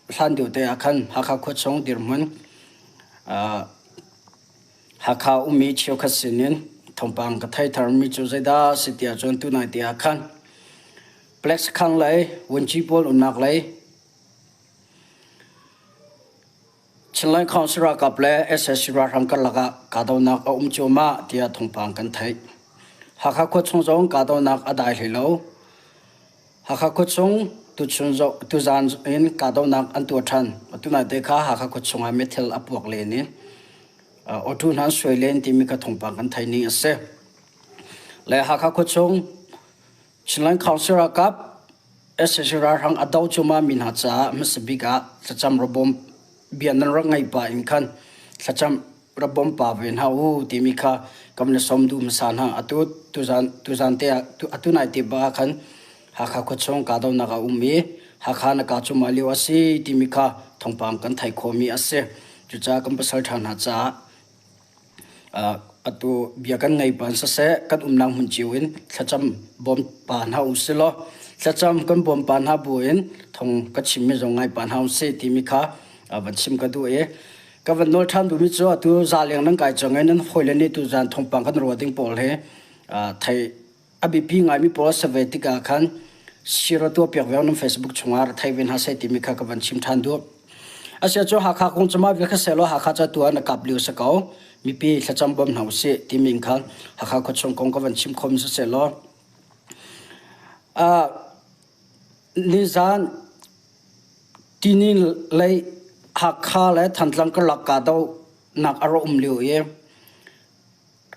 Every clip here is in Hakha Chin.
Hlan deuh te ah khan Hakha khuachung dirhmun Hakha ummi cheukhat sinin thawngpang ka thei tharmi cu zeidah si ti ahcun tunai te ah khan Plex khang lei vuanci pawl umnak lei Chinland Council ralkap le sac ralhrang karlak ah kahdohnak a um cuahmah tiah thawngpang kan theih. Hakha khuachung zong kahdohnak a dai hlei lo. Hakha khuachung tuchun tuzaan in kahdohnak an tuah ṭhan. Atu naite kha Hakha khuachung ah meithal a puak len i auto hna an suai len timi kha thawngpang kan theih ning a si. Le Hakha khuachung Chinland Council ralkap sac ralhrang a do cuahmah mi hna caah hmasa bik ah thlacam rabawm bia nan rak ngaih pah in khan thlacam rabawm pa ve hna u timi kha kan le sawm duh hmasa hna. Atu tuzan tuzan te ah atu nai te bak ah khan Hakha khuachung kahdohnak a um i Hakha na kah cuahmah lio a si timi kha thawngpang kan theih khawhmi a si. Cucaah kan pasal ṭha hna caah Atu bia kan ngei pan siseh, kan umnak hmun cio in thlacam bawm pa hna u si law, thlacam kan bawm pa hna bu in thong ka chimmi zong ngai pa hna u si timi kha van chim ka duh i ka van nawl ṭhan duhmi cu atu zaleng nan kai cang i nan hawile nih tu zan thawngpang kan ruah ding pawl hi thei a biapi ngaimi pawl a si ve tikah khan share tuahpiak ve nan Facebook chungah ra thei ve hna seh timi kha ka van chim ṭhan duh. Asia cu Hakha kong cuma vial kha selaw Hakha ca tu ah na kap lio si ko. Mipi thlacam bawm hna usih timi in khan Hakha khuachung kong ka van chim khom si selaw. Uh, nizan tini lei Hakha le Thantlang karlak kahdoh nak a ra um lio i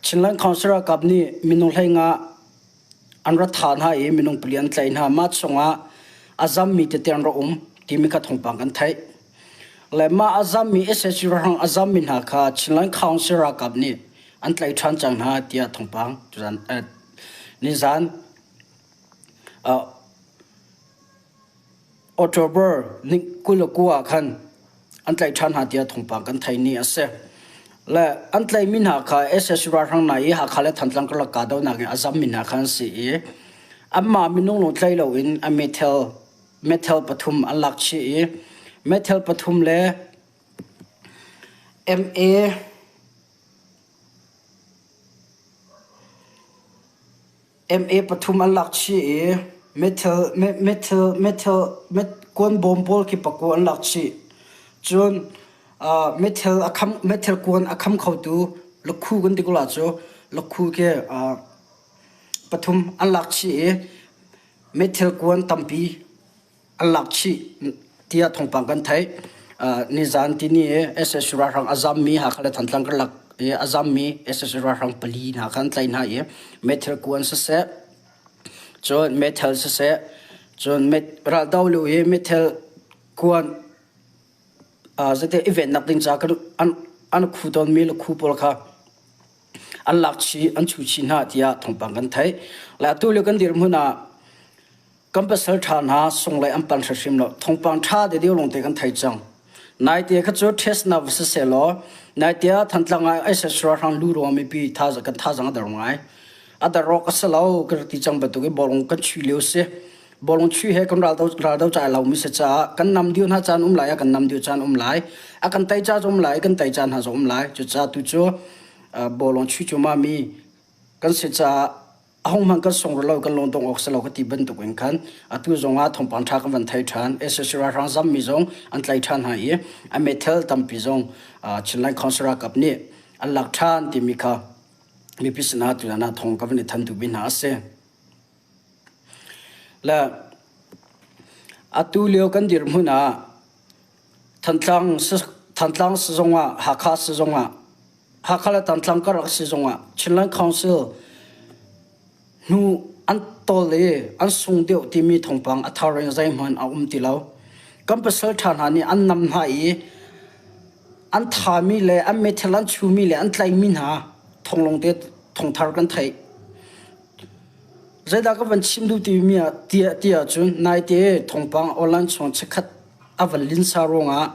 Chinland Council ralkap nih minung 15 an ra thah hna i minung pali an tlaih hna. Mah chungah a zammi tete an ra um timi kha thawngpang kan theih. Le mah a zammi sac ralhrang a zammi hna kha Chinland Council ralkap nih an tlaih ṭhan cang hna tiah thawngpang tuzan eh, nizan uh, October ni 29 ah khan an tlaih ṭhan hna tiah thawngpang kan theih ni a si. Le an tlaihmi hna kha sac ralhrang hna i Hakha le Thantlang karlak kahdohnak in a zammi hna kha an si i anmah minung lawng tlaih loin a meithal meithal pathum an lak chih i meithal pathum le MA MA pathum an lak chih i meithal meithal meithal kuan bawm pawl khi pakua an lak chih. Cun meithal a kham meithal kuan a kham khotu lakhu kan ti ko la cu lakhu khi pathum an lak chih i meithal kuan tampi an lak chih tiah thawngpang kan theih. Nizan tini i sac ralhrang a zammi Hakha le Thantlang karlak i a zammi sac ralhrang pali hna kha an tlaih hna i meithal kuan siseh, cun meithal siseh, cun raldo lio i meithal kuan zeiti i vennak ding caah an an khu tawnmi le khu pawl kha an lak chih an chu chih hna tiah thawngpang kan theih. Le atu lio kan dirhmun ah Kan pasal ṭha hna sunglei an pan hrimhrim lo. Thawngpang ṭha deuhdeuh lawngte kan thei cang. Naite kha cu test na va siseh law, naite ah Thantlang ah sac ralhrang lu ruang mipi tha kan thazang a der ngai. A der awk a si lo kan rak ti cang bantuk i bawlung kan chuih lio si. Bawlung chuih he kan raldo raldo cai lomi si caah kan nam dih hna caan um lai a kan nam dih caan um lai. A kan tei caan um lai kan tei caan hna zong um lai. Cucaah tu cu bawlung chuih cuahmah mi kan si caah ahohmanh kan sung lo kan lung dong awk si lo ka ti bantuk in khan atu zong ah thawngpang ṭha kan van thei ṭhan. sac ralhrang zammi zong an tlai ṭhan hna i a meithal tampi zong Chinland Council ralkap nih an lak ṭhan timi kha mipi sinah tuzan ah thawng ka van i than duhmi hna a si. Le atu lio kan dirhmun ah Thantlang Thantlang sizung ah Hakha sizung ah Hakha le Thantlang karlak sizung ah Chinland Council hnu an tawl i an sung deuh timi thawngpang a thar in zeihmanh a um ti lo. Kan pasal ṭha hna nih an nam hna i an thami le an meithal an chumi le an tlaihmi hna thonglong te thongthar kan theih. Zeidah ka van chim duh timi ah tiah tiah cun naite thawngpang online chung chikkhat a van linsa ruangah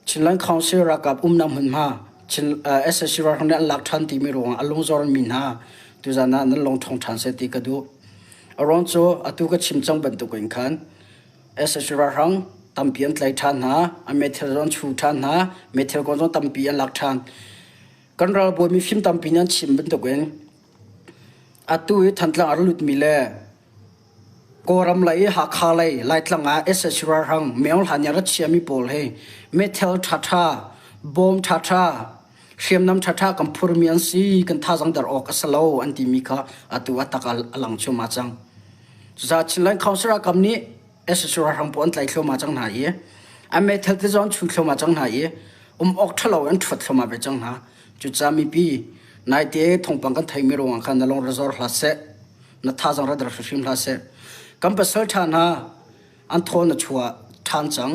Chinland Council ralkap umnak hmunhma Chin sac ralhrang nih an lak ṭhan timi ruangah a lungzormi hna tuzan ah nan lung ṭhawng ṭhan seh ti ka duh. A ruang cu atu ka chim cang bantuk in khan sac ralhrang Tampi an tlai ṭhan hna. An meithal zong an chu ṭhan hna. Meithal kuan zong tampi an lak ṭhan. Kan ralbawi mifim tampi nih an chim bantukin atu i Thantlang a ra lutmi le Kawlram lei i Hakha lei Laitlang ah sac ralhrang Myo Hlan nih a ra chiami pawl hi meithal ṭhaṭha, bawm ṭhaṭha, hriamnam ṭhaṭha kan phurmi an si, kan thazaang der awk a si lo an timi kha atu a tak a lang cuahmah cang. Cucaah Chinland Council ralkap nih sac ralhrang pawl an tlaih thluahmah cang hna i an meithal te zong an chuh thluahmah cang hna i um awk ṭhalo in an ṭhuat thluahmah ve cang hna. Cucaah mipi naite thawngpang kan theimi ruangah khan na lung ra zor hlah seh, na thazaang ra der hrimhrim hlah seh. Kan pasal ṭha hna an thaw na chuah ṭhan cang.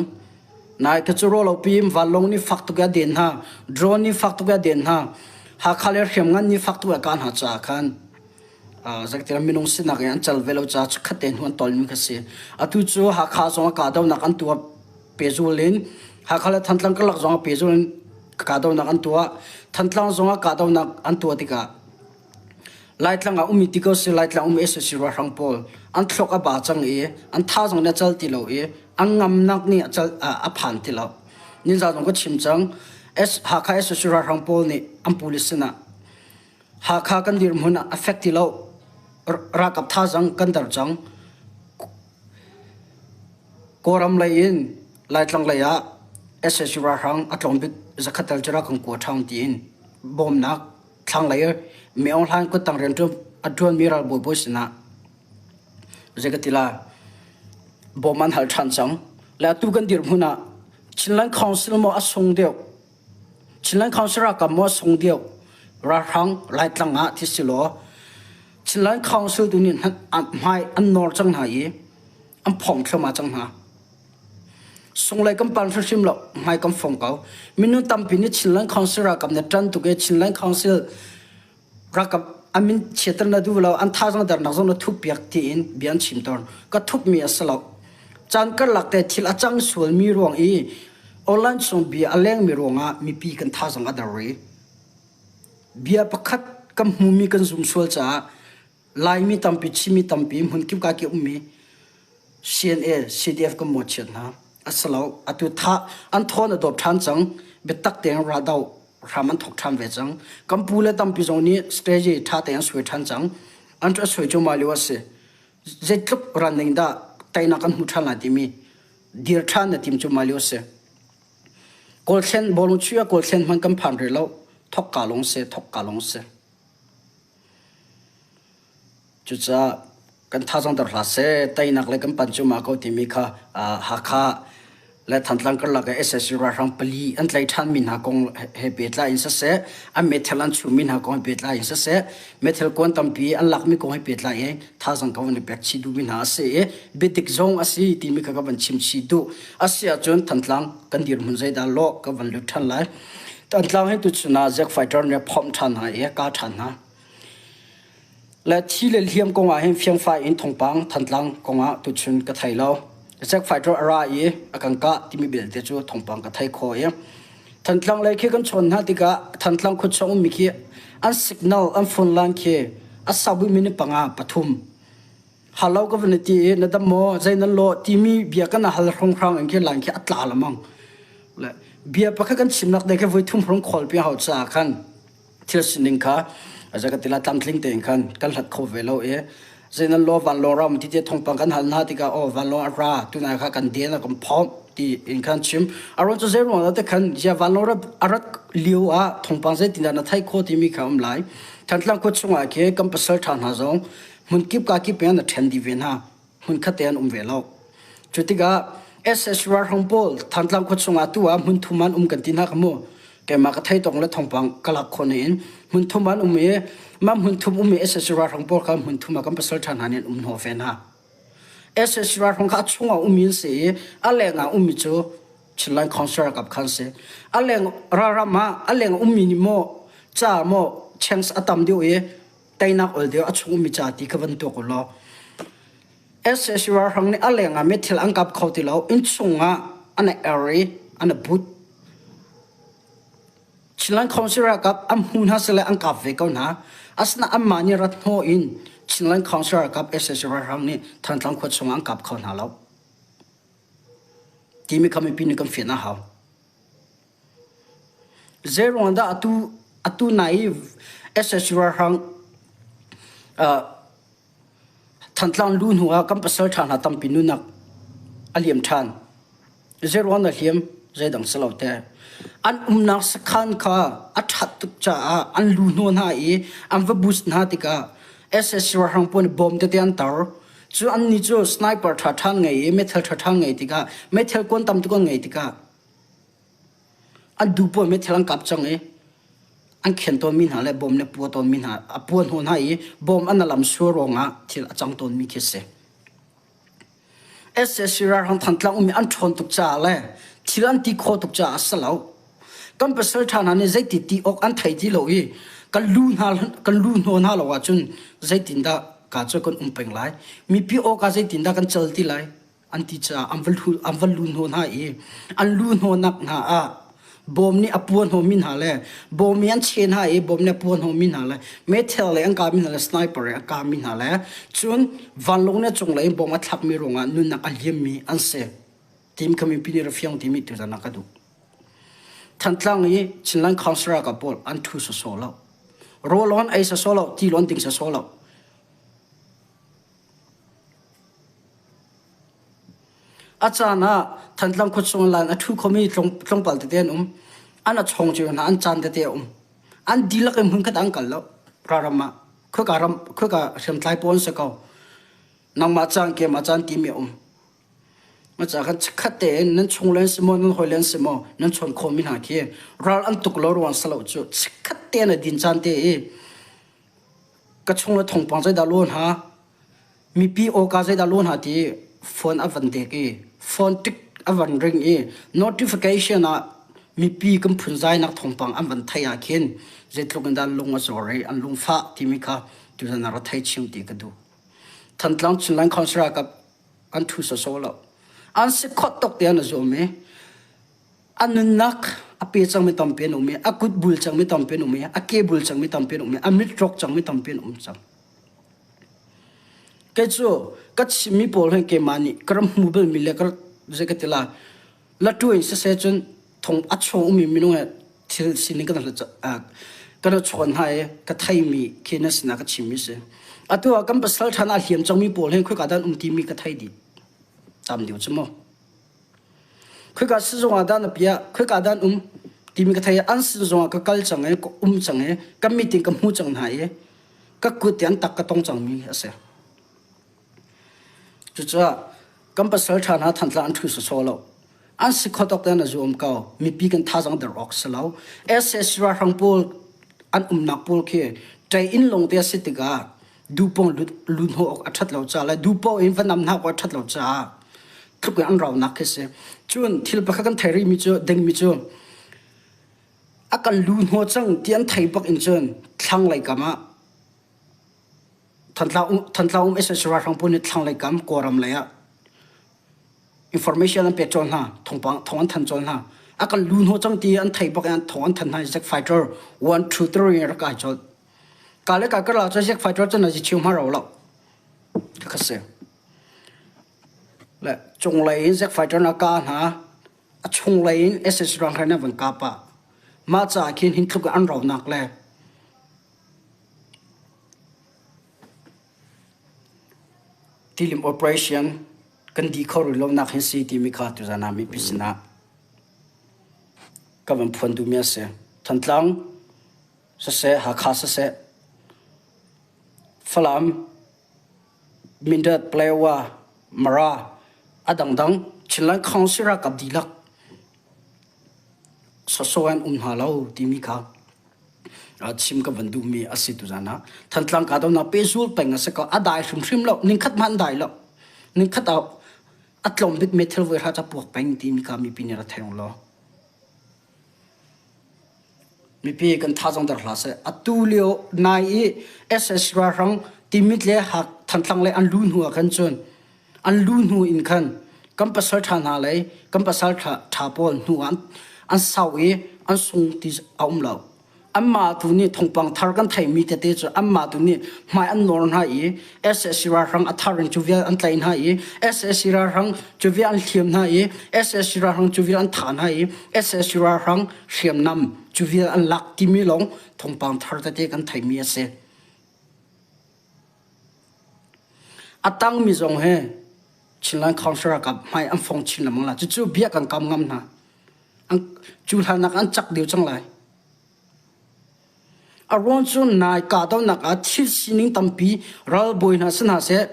Nai ka cu rawlopi in vanlawng nih fak tuk a den hna, drone nih fak tuk a den hna, Hakha le hriamngan nih fak tuk a kah hna caah khan Zeitiram minung sinak in an cal ve lo caah chikkhat te hnu an tolmi kha si. Atu cu Hakha zong a kahdohnak an tuah pehzul in Hakha le Thantlang karlak zong a pehzul in kahdohnak an tuah. Thantlang zong ah kahdohnak an tuah tikah Laitlang ah ummi ti ko si Laitlang um sac ralhrang pawl an thluak a ba cang i an thazaang nih a cal ti lo i an ngamnak nih a cal a phan ti lo. Ninzan zong ka chim cang. Hakha sac ralhrang pawl nih an police sinah Hakha kan dirhmun ah a fek ti lo. Ralkap thazaang kan der cang. Kawlram lei in Laitlang lei ah sac ralhrang a tlawm bik zakhat tel cu rak kan kua ṭhan tiin bawmnak thlanglei Min Aung Hlaing kuttang rian a ṭuanmi ralbawi bawi sinah zei ka ti lai bawm an hal ṭhan cang. Le atu kan dirhmun ah Chinland Council maw a sung deuh Chinland Council ralkap maw a sung deuh ralhrang Laitlang ah thi si law Chinland Council tu nih hmai an nawr cang hna i an phawng thluahmah cang hna. Sunglei kan pan hrimhrim lo, hmai kan fong ko. Minung tampi nih Chinland Council ralkap na ṭan tuk i Chinland Council ralkap an min chiater na duh lo, an thazaang dernak zong na thup piak tiin bia an chim tawn. Ka thupmi a si lo. Caan karlak te thil a cang sualmi ruang i online chung bia a lengmi ruangah mipi kan thazaang a der i bia pakhat kan hmumi kan zum sual caah Laimi tampi, Chinmi tampi, hmunkip ka ki ummi CNA, CDF kan mawhchiat hna. A si lo. Atu tha an thawn a dawp ṭhan cang. Biatak tein raldoh hram an thawk ṭhan ve cang. Kan pu le tampi zong nih strategy ṭha tein an suai ṭhan cang. An a suai cuahmah lio a si. Zeitluk running dah teinak kan hmu ṭhan lai timi dir ṭhan na tim cuahmah lio a si. Kawlthlen bawlung chuih ah kawlthlen hmanh kan phan rih lo. Thok ka lawng si, thok ka lawng si. Cucaah kan thazaang der hlah seh, teinak le kan pan cuahmah ko timi kha Hakha le Thantlang karlak ah sac ralhrang pali an tlaih ṭhanmi hna kong he pehtlai in siseh, an meithal an chuhmi hna kong he pehtlai in siseh, meithal kuan tampi an lakmi kong he pehtlai in thazaang ka van i pek chih duhmi hna a si i biadik zong a si timi kha ka van chim chih duh. A si ahcun Thantlang kan dirhmun zeidah lawh ka van lut ṭhan lai. Thantlang hi tuchun ah Zack Fighter nih a phomh ṭhan hna i a kah ṭhan hna. Le thi le hliam kong ah hin fiangfai in thawngpang Thantlang kong ah tuchun ka thei lo. Zack Fighter a ra i a kan kah timi belte cu thawngpang ka thei kho i Thantlang lei khi kan chawn hna tikah Thantlang khuachung ummi khi an signal an phone line khi a sau bik minute panga pathum Halo ka van i ti i na dam maw zei nan lawh timi bia kan hal hrawnghrang in khi line khi a tla lengmang. Le bia pakhat kan chimnak ding khi voi thum hrong call pi hau caah khan thil sining kha zei ka ti la tlamtling tein khan kan hlat kho ve lo i zei nan law vanlawng ram ti ti thawngpang kan hal hna tikah aw vanlawng a ra tunai kha kan den a kan phomh ti in khan chim a ruang cu zei ruang dah te khan zia vanlawng a rat lio ah thawngpang zeitin dah na theih khawh timi kha um lai Thantlang khua chungah khi kan pasal ṭha hna zong hmunkip kakip in an ṭhen dih ve hna. Hmunkhat te an um ve lo. Cu tikah SS ralhrang pawl Thantlang khua chungah tu ah hmun thum an um kan ti hna kha mu. Keimah ka thei tong le thawngpang ka lak khawh in hmun thum an um i mah hmun thum um i SS ralhrang pawl kha hmun thum ah kan pasal ṭha hna nih an um hnawh ve hna. SS ralhrang kha a chungah um in si i a leng ah ummi cu Chinland Council ralkap khan si. A leng ralram ah a leng ummi nih maw ca maw chance a tam deuh i teinak ol deuh a chung ummi ca ti kha van tuak u law SAC ralhrang nih a leng ah mithil an kap kho ti lo innchung ah an er i an but Chinland Council ralkap an hmu hna sile an kap ve ko hna asina anmah nih rat hnawh in Chinland Council ralkap SAC ralhrang nih Thantlang khua chung ah an kap kho hna lo. Timi kha mipi nih kan fian a hau. Zeiruang dah atu atu nai i SS ralhrang uh, Thantlang lu hnu ah kan pasal ṭha hna tampi nunnak a liam ṭhan. Zeiruang na hliam zeidang si lo te. An umnak sakhan kha a ṭhat tuk caah an lu hnu hna i an va bus hna tikah SS ralhrang pawl nih bom tete an tar. Cu annih cu sniper ṭha ṭha ngei i meithal ṭha ṭha ngei tikah meithal kuan tam tuk an ngei tikah An duh pawl meithal an kap cang i an khen tawnmi hna le bom le pua tawnmi hna a pua hnawh hna i bom an alam sual ruangah thil a cang tawnmi khi a si. SSC ralhrang Thantlang ummi an ṭhawn tuk caah le thil an ti khawh tuk caah a si lo. Kan pasal ṭha hna nih zeiti ti awk an thei ti lo i kan lu hna kan lu hnawh hna lo ahcun zeitindah ka cu kan um peng lai. Mipi awka zeitindah kan cal ti lai. An ti caah an va lu, an va lu hnawh hna i an lu hnawhnak hna ah bawm nih a pua hnawhmi hna le bawm i an che hna i bawm nih a pua hnawhmi hna le meithal le an kahmi hna le sniper in a kahmi hna le cun vanlawng nih a cunglei in bawm a thlakmi ruangah nunnak a liammi an si. Tim kha mipi nih ra fiang timi tuzan ah ka duh. Thantlang i Chinland Council ralkap pawl an ṭhu sawsawh lo. Rawl an ei sawsawh lo, ti an ding sawsawh lo. A caan ah Thantlang khuachung lan a ṭhu khomi tlawmpal tete an um. An a chong cio hna, an caan tete a um. An dihlak in hmunkhat ah an kal lo. Ralram ah khuaka ram khuaka hriamtlai pawl an si ko. Nangmah caan keimah caan timi a um. Maca kan chikkhat tein nan chung le an si maw, nan hawi le an si maw, nan chawn khawhmi hna khi ral an tuk lo ruang si lo cu chikkhat tein a din caan te i ka chung le thawngpang zeidah law hna mipi awka zeidah law hna ti phone a van dek i phone tik a van ring i notification ah mipi kan phunzainak thawngpang an van theih ah khin zeitluk in dah lung a zawr i an lungfah timi kha tuzan ah ra thei chim ti ka duh. Thantlang Chinland Council ralkap an thu sawsawh lo. An si khawt tuk tiah na zuam i A nunnak a pe cangmi tampi an um i a kut bul cangmi tampi an um i a ke bul cangmi tampi an um i a mit rawk cangmi tampi an um cang. Kei cu ka chimmi pawl hin keimah nih ka ram hmu balmi le ka zei ka ti la latu in siseh cun thong a chung ummi minung he thil sining kan kan chawn hna i ka theimi khi na sinah ka chimmi si. Atu ah kan pasal ṭhan ah hliam cangmi pawl hin khoika dah an um timi ka thei dih. Tam deuh cu mu. Khoika sizung ah dah na piah, khoika dah an um timi ka thei. An sizung ah ka kal cang i ka um cang i ka mit in ka hmu cang hna i ka kut i an tak ka tong cangmi a si. Cucaah kan pasal ṭha hna Thantlang an ṭhu sawsawh lo. An si kho tawk tein a zuam ko. Mipi kan thazaang der awk si lo. SAC ralhrang pawl an umnak pawl khi ṭei inn lawng te a si tikah duhpong lut hnawh awk a ṭhat lo caah le duhpoh in va nam hna awk a ṭhat lo caah tluk in an raunak khi si. Cun thil pakhat kan thei rihmi cu dingmi cu a kan lu hnawh cang ti an thei bak in cun thlanglei kam ah Thantlang um Thantlang um SSC ralhrang pawl nih thlanglei kam Kawlram lei ah information an pek colh hna thawngpang thawng an thanh colh hna a kan lu hnawh cang ti an thei bak in thawng an thanh hna Zack Fighter 1 2 3 rak kai colh Ka le ka karlak cu Zack Fighter cu na zi chiu hma ro lo. Ka si. Le cunglei in Zack Fighter na ka hna a chunglei in SS rang na van ka pa. Mah caah khin hin tluk an ronak le tilim operation kan di kho rih lo nak hin si timi kha tuzan ah mipi sinah ka van phuan duhmi a si. Thantlang siseh Hakha siseh Falam, Mindat, Paletwa, Mara a dangdang Chinland Council ralkap dihlak sawsawh an um hna lo timi kha chim ka van duhmi a si tuzan ah. Thantlang kahdohnak pehzul peng a si ko. A dai hrimhrim lo. Ningkhat hmanh an dai lo. Ningkhat ah a tlawm bik meithal voi hra ca puak peng timi kha mipi nih ra thei law. Mipi kan thazaang der hlah seh. Atu lio nai i SS ralhrang Timit le Hak Thantlang le an lu hnu ah khan cun an lu hnu in khan kan pasal ṭha hna lei kan pasal ṭha pawl hnu ah an sau i an sung ti a um lo. Anmah tu nih thawngpang thar kan theihmi tete cu anmah tu nih hmai an nawr hna i sac ralhrang a thar in cu vial an tlaih hna i sac ralhrang cu vial an hliam hna i sac ralhrang cu vial an thah hna i sac ralhrang hriamnam cu vial an lak timi lawng thawngpang thar tete kan theihmi a si. A tangmi zong hi Chinland Council ralkap hmai an fong chin lengmang la. Cucu bia kan kam ngam hna. An, cu hlannak an cak deuh cang lai. A ruang cu nai kahdohnak ah thil sining tampi ralbawi hna si hna seh,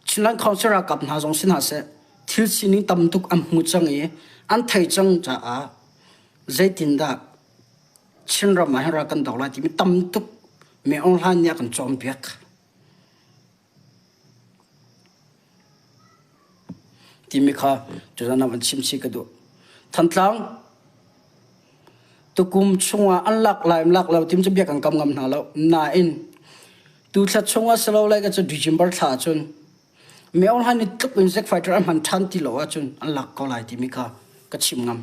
Chinland Council ralkap hna zong si hna seh, thil sining tam tuk an hmu cang i an thei cang caah zeitindah Chinram ah hin ral kan do lai timi tam tuk Me Aung Hlaing nih a kan cawnpiak. Timi kha tuzan ah van chim chih ka duh. Thantlang tukum chungah an lak lai lak lo tim cu bia kan kam ngam hna lo. Nain tu thla chungah si lo lai ka cu December thla ahcun Me Aung Hlaing nih tluk in Zack Fighter an hman ṭhan ti lo ahcun an lak ko lai timi kha ka chim ngam.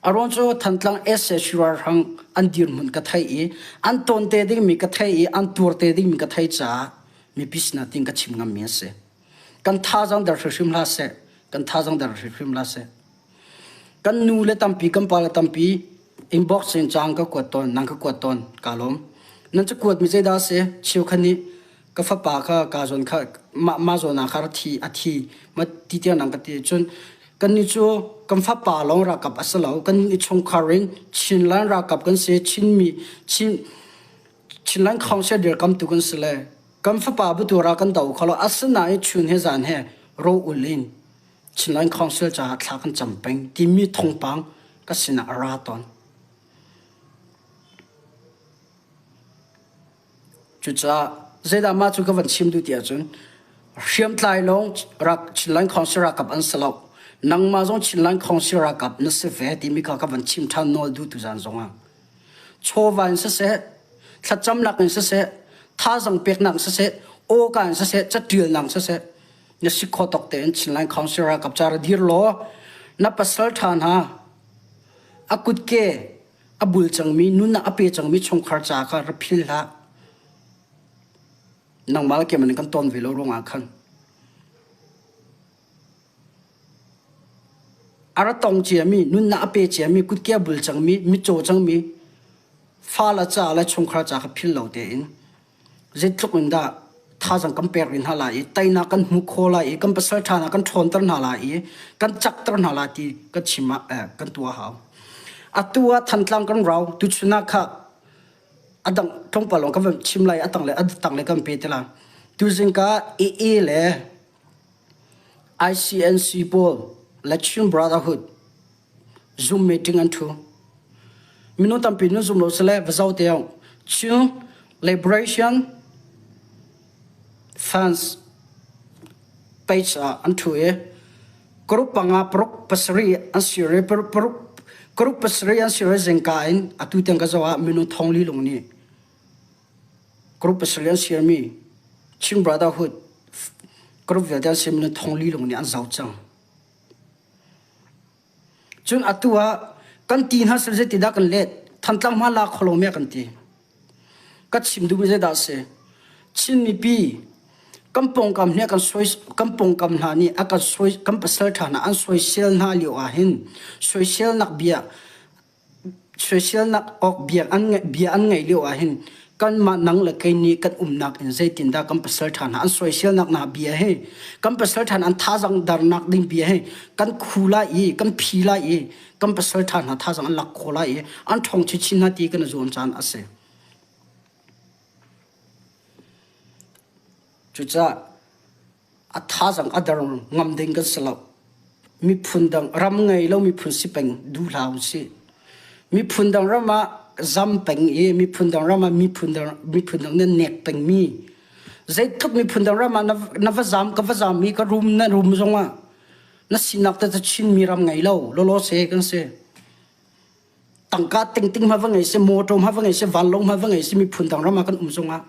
A ruang cu Thantlang SH ralhrang an dirhmun ka theih i an tawn te dingmi ka theih i an tuar te dingmi ka theih caah mipi sinah tin ka chim ngammi a si. Kan thazaang der hrimhrim hlah seh. Kan thazaang der hrimhrim hlah seh. Kan nu le tampi kan pa le tampi inbox in cang ka kuat tawn nang ka kuat tawn ka lawm. Nan ca kuat mi zeidah a si? Cheukhat nih ka fapa kha ka zawn kha mah mah zawn ah kha thi a thi ma ti tiang nang ka ti cun kannih cu kan fapa lawng ralkap a si lo kan i chungkhar in Chinland ralkap kan si Chinmi Chin Chinland Council dirkamtu kan si le kan fapa butu ral kan do kho lo asinain chun he zan he ro ul in Chinland Council caah thla kan cam peng timi thawngpang ka sinah a ra tawn. Cucaah zeidah mah cu ka van chim duh ti ahcun hriamtlai lawng rak Chinland Council ralkap an si lo. Nangmah zong Chinland Council ralkap na si ve timi kha ka van chim ṭhan nawl duh tuzaan zongah. Chawva in siseh, thlacamnak in siseh, thazaang peknak in siseh, awka in siseh, caṭialnak in siseh, na si khawh tawk tein Chinland Council ralkap ca ra dir law na pasal ṭha hna a kutke a bul cangmi nunnak a pe cangmi chungkhar ca kha ra phil hlah. Nangmah le keimah nih kan tawn ve lo ruangah khan a ra tong ciami nunnak a pe ciami kutke a bul cangmi mitcaw cangmi fa le ca le chungkhar ca kha phil lo tein Zeitluk in dah thazaang kan pek rih hna lai i teinak kan hmu khawh lai i kan pasal ṭha hna kan ṭhawnter hna lai i kan cakter hna lai ti kan chim ah eh, kan tuah hau. Atu ah Thantlang kan rau tuchun ah kha a dang tlawmpal lawng kan van chim lai a tang le a tang le kan pe te lai. Tuzing ka AA le ICNC pawl le Chin Brotherhood Zoom meeting an ṭhu. Minung tampi nan zum lo sile va zoh te uh. Chin Liberation Fans page ah an ṭhu i group panga paruk pasarih an sir i paruk group pasarih an sir i zingka in atu tiang ka zoh ah minung thong li lung nih group pasarih an sirmi Chin Brotherhood group vialte an sirmi thong li lung nih an zoh cang. Cun atu ah kan ti hna sal zeitidah kan let? Thantlang hma la kho lo meh kan ti. Ka chim duhmi zeidah a si? Chin mipi kan pawngkam nih kan soi kan pawngkam hna nih a kan soi kan pasal ṭha hna an soisel hna lio ah hin soiselnak bia Soiselnak awk bia an ngeih bia an ngeih lio ahhin kanmah nang le kei nih kan umnak in zeitindah kan pasal ṭha hna an soiselnak hna bia hi kan pasal ṭha hna an thazaang darnak ding bia hi kan khu lai i kan phi lai i kan pasal ṭha hna thazaang an lak khawh lai i an ṭhawng chinchin hna ti kan i zuam caan a si. Cucaah a thazaang a der ngam ding kan si lo. Miphun dang ram ngei lo miphun si peng duh hlah usih. Miphun dang ram ah zam peng i miphun dang ram ah miphun dang miphun dang na nek peng mi zeitluk miphun dang ram ah na, na va zam ka va zam i ka rum na rum zong ah na sinak te Chin mi ram ngei lo lolo se kan si. Tangka tingting hma va ngei seh, mawṭaw hma va ngei seh, vanlawng hma va ngei seh, miphun dang ram ah kan um zongah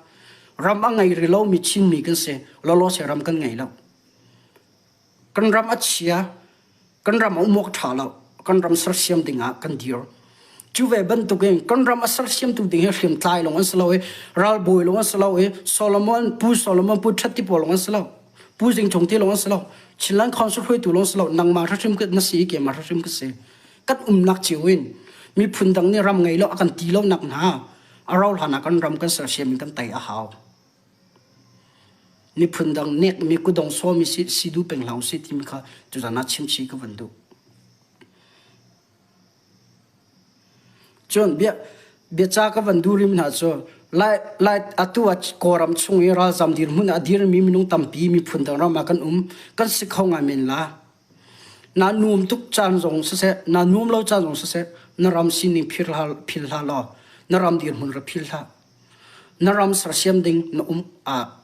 ram a ngei rih lomi Chinmi kan si. Lawlaw se ram kan ngei lo. Kan ram a chia, kan ram a um awk ṭha lo, kan ram sersiam dingah kan dir. Cu ve bantukin kan ram a sersiamtu ding hi hriamtlai lawng an si lo i ralbawi lawng an si lo i Solomon Pu Solomon Pu Ṭhat ti pawl lawng an si lo. Pu Zing Cung ti lawng an si lo. Chinland Council hruaitu lawng si lo. Nangmah hrimhrim na si i keimah hrimhrim ka si. Kan umnak cio in miphun dang nih ram ngei lo a kan ti lo nak hna a rau hlan ah kan ram kan sersiam in kan tei a hau. Miphun dang nekmi kudong sawmi si, si duh peng hlah usih timi kha tuzan ah chimchih ka van duh. Cun bia biaca ka van duh rim hna cu lai lai atu ah Kawlram chung i ralzam dirhmun ah a dirmi minung tampi miphun dang ram ah kan um kan si kho ngai men la. Na nuam tuk caan zong siseh, na nuam lo caan zong siseh, na ram sining phil hlah, phil hlah law na ram dirhmun ra phil hlah. Na ram sersiam ding na um ah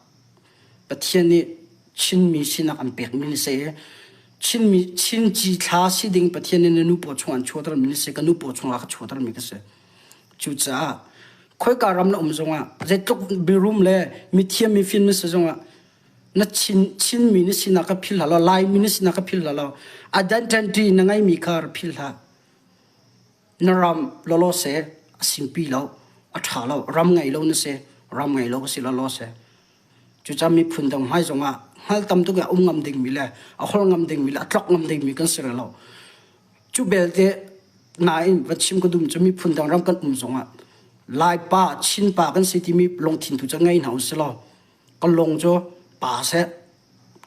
Pathian nih Chinmi sinak an pekmi na si i Chinmi Chin cithla si ding Pathian nih na nu paw chung an chuahtermi na si, ka nu paw chungah ka chuahtermi ka si. Cucaah khoika ram na um zongah zeitluk mirum le mithiam mifim na si zongah na Chin Chinmi na sinak ka phil hlah law Laimi na sinak ka phil hlah law identity na ngeimi kha ra phil hlah. Na ram lawlaw seh a simpi lo, a ṭha lo, ram ngei lo na si, ram ngei lo ka si lawlaw seh. Cucaah miphun dang hmai zongah hngal tam tuk i a um ngam dingmi le a holh ngam dingmi le a tlok ngam dingmi kan si rih lo. Cu belte nain va chim ka dum cu miphun dang ram kan um zongah Laipa, Chinpa kan si timi lungthin tu cu ngei hna usih law ka lung cu pa seh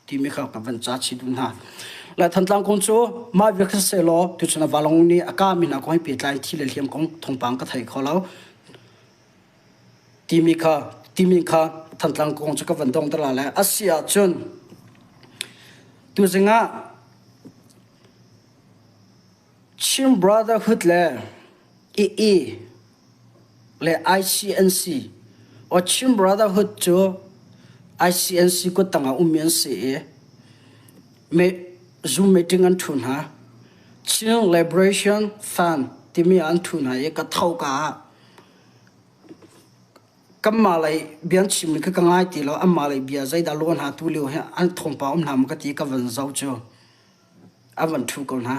timi kha ka van ca chih duh hna. Lai Thantlang kong cu mah vial kha seh law tuchun ah Valong nih a kah mi hna kong he pehtlai in thi le hliam kong thawngpang ka thei kho lo. Timi kha timi kha Thantlang kong cu ka van dong te la le a si ahcun tuzing ah Chin Brotherhood le II le ICNC or Chin Brotherhood cu ICNC kuttang ah ummi an si i Zoom meeting an ṭhu hna. Chin Liberation Fund timi ah an ṭhu hna i ka tho ka ah kanmah lei bia an chimmi kha ka ngai ti lo. Anmah lei bia zeidah law hna tu lio hi an thawngpang um hna maw ka ti i ka van zoh cu an van ṭhu ko hna.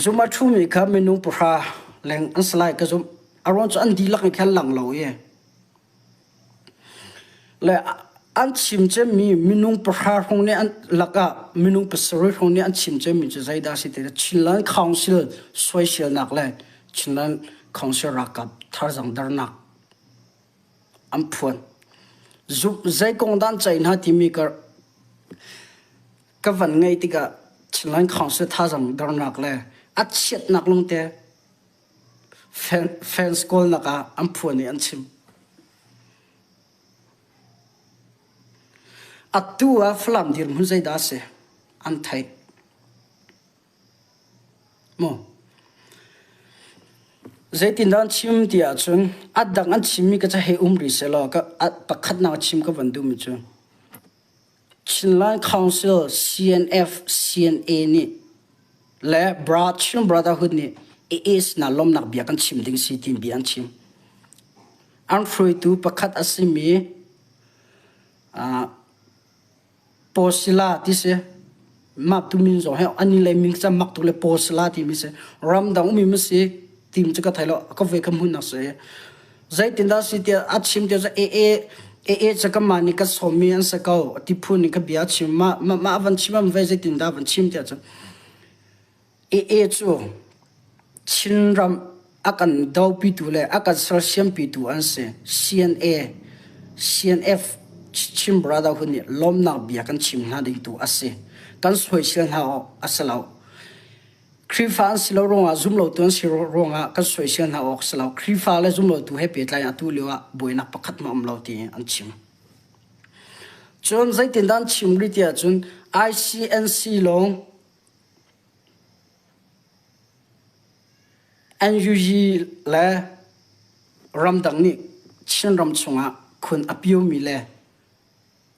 Zum a ṭhumi kha minung pahra leng an si lai ka zumh. A ruang cu an dihlak in khan lang lo i le an chim cemmi minung pahra hrawng nih an lakah minung pasarih hrawng nih an chim cemmi cu zeidah a si ti Chinland Council soiselnak le Chinland Council ralkap thazaang dernak an phuan. Zei kong dah an ceih hna timi ka ka van ngaih tikah Chinland Council thazaang dornak le a chiatnak lungte fans kawlnak ah an phuan i an chim. Atu ah Falam dirhmun zeidah a si? An theih. Maw? Zeitindah an chim ti ahcun a dang an chimmi ka ca hei um rih sehlaw ka pakhatnak chim ka van duhmi cu Chinland Council CNF CNA nih le Bra Chin Brotherhood nih AA sinah lawmhnak bia kan chim ding si tiin bia an chim. An hruaitu pakhat a simi uh, Pawsila ti si. Mah tu min zong hi an i lei min cam mak tu le Pawsila timi si. Ramdang ummi ma si tim cu ka thei lo ka ve ka hmun nak si. Zeitindah si tiah a chim tiah AA AA cu kanmah nih kan sawmmi an si ko ti phun in ka bia a chim. Mah mah van chim am ve zeitindah van chim tiah cun AA cu Chinram a kan dopitu le a kan sersiampitu an si. CNA, CNF, Chin Brotherhood nih lawmnak bia kan chim hna ding tu a si. Kan soisel hna awk a si lo. Khrihfa an si lo ruangah zumlotu an si ruangah kan soisel hna awk si lo. Khrihfa le zumlotu he pehtlai atu lio ah buainak pakhat hmanh um lo ti an chim. Cun zeitindah an chim rih ti ahcun ICNC lawng NUG le ramdang nih Chinram chungah khun a piomi le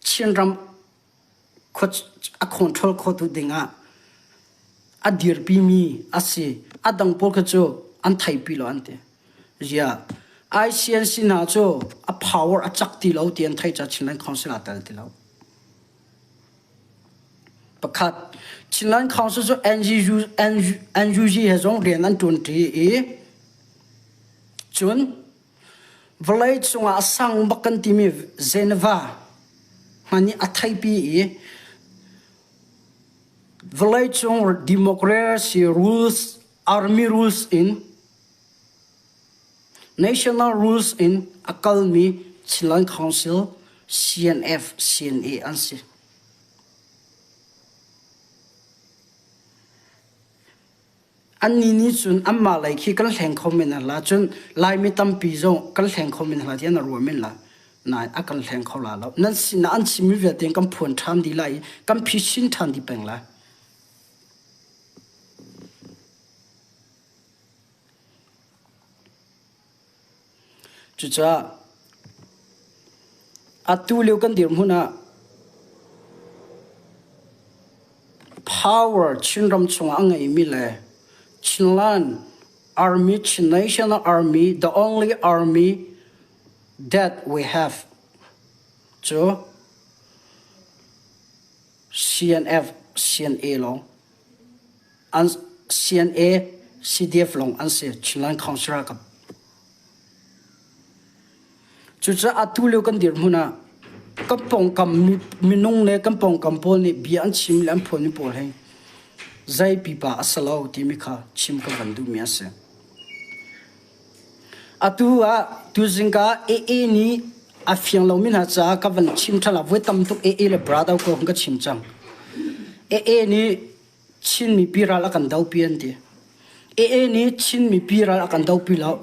Chinram a control khotu dingah a dirpimi a si. A dang pawl kha cu an theipi lo an ti. Ziah ICNC hna cu a power a cak ti lo ti an theih caah Chinland Council aa tel ti lo. Pakhat, Chinland Council cu NUG he zong rian an ṭuanṭi i. Cun vawlei cungah a sang bak kan timi Geneva hmanh nih a theipi i vawleicung democracy rules, army rules in national rules in a kalmi Chinland Council CNF CNA an si. Annih nih cun anmah lei khi kan hleng kho men hna la cun Laimi tampi zong kan hleng kho men hna tiah na ruah men la. Nain a kan hleng kho la lo. Nan sinah an chimmi vialte kan phuan ṭhan dih lai i kan phisin ṭhan dih peng lai. Cucaah atu lio kan dirhmun ah power Chinram chungah a ngeimi le Chinland Army, Chin National Army, the only army that we have cu CNF, CNA lawng an CNA, CDF lawng an si Chinland Council ralkap. Cucaah atu lio kan dirhmun ah kan pawngkam minung le kan pawngkam pawl nih bia an chim le an phuanmi pawl hi zei pipa a si lo timi kha chim ka van duhmi a si. Atu ah tuzingka AA nih a fiang lomi hna caah ka van chim ṭhan ah voi tam tuk AA le brother ko ka chim cang. AA nih Chin mipi ral a kan dopi an ti. AA nih Chin mipi ral a kan dopi lo.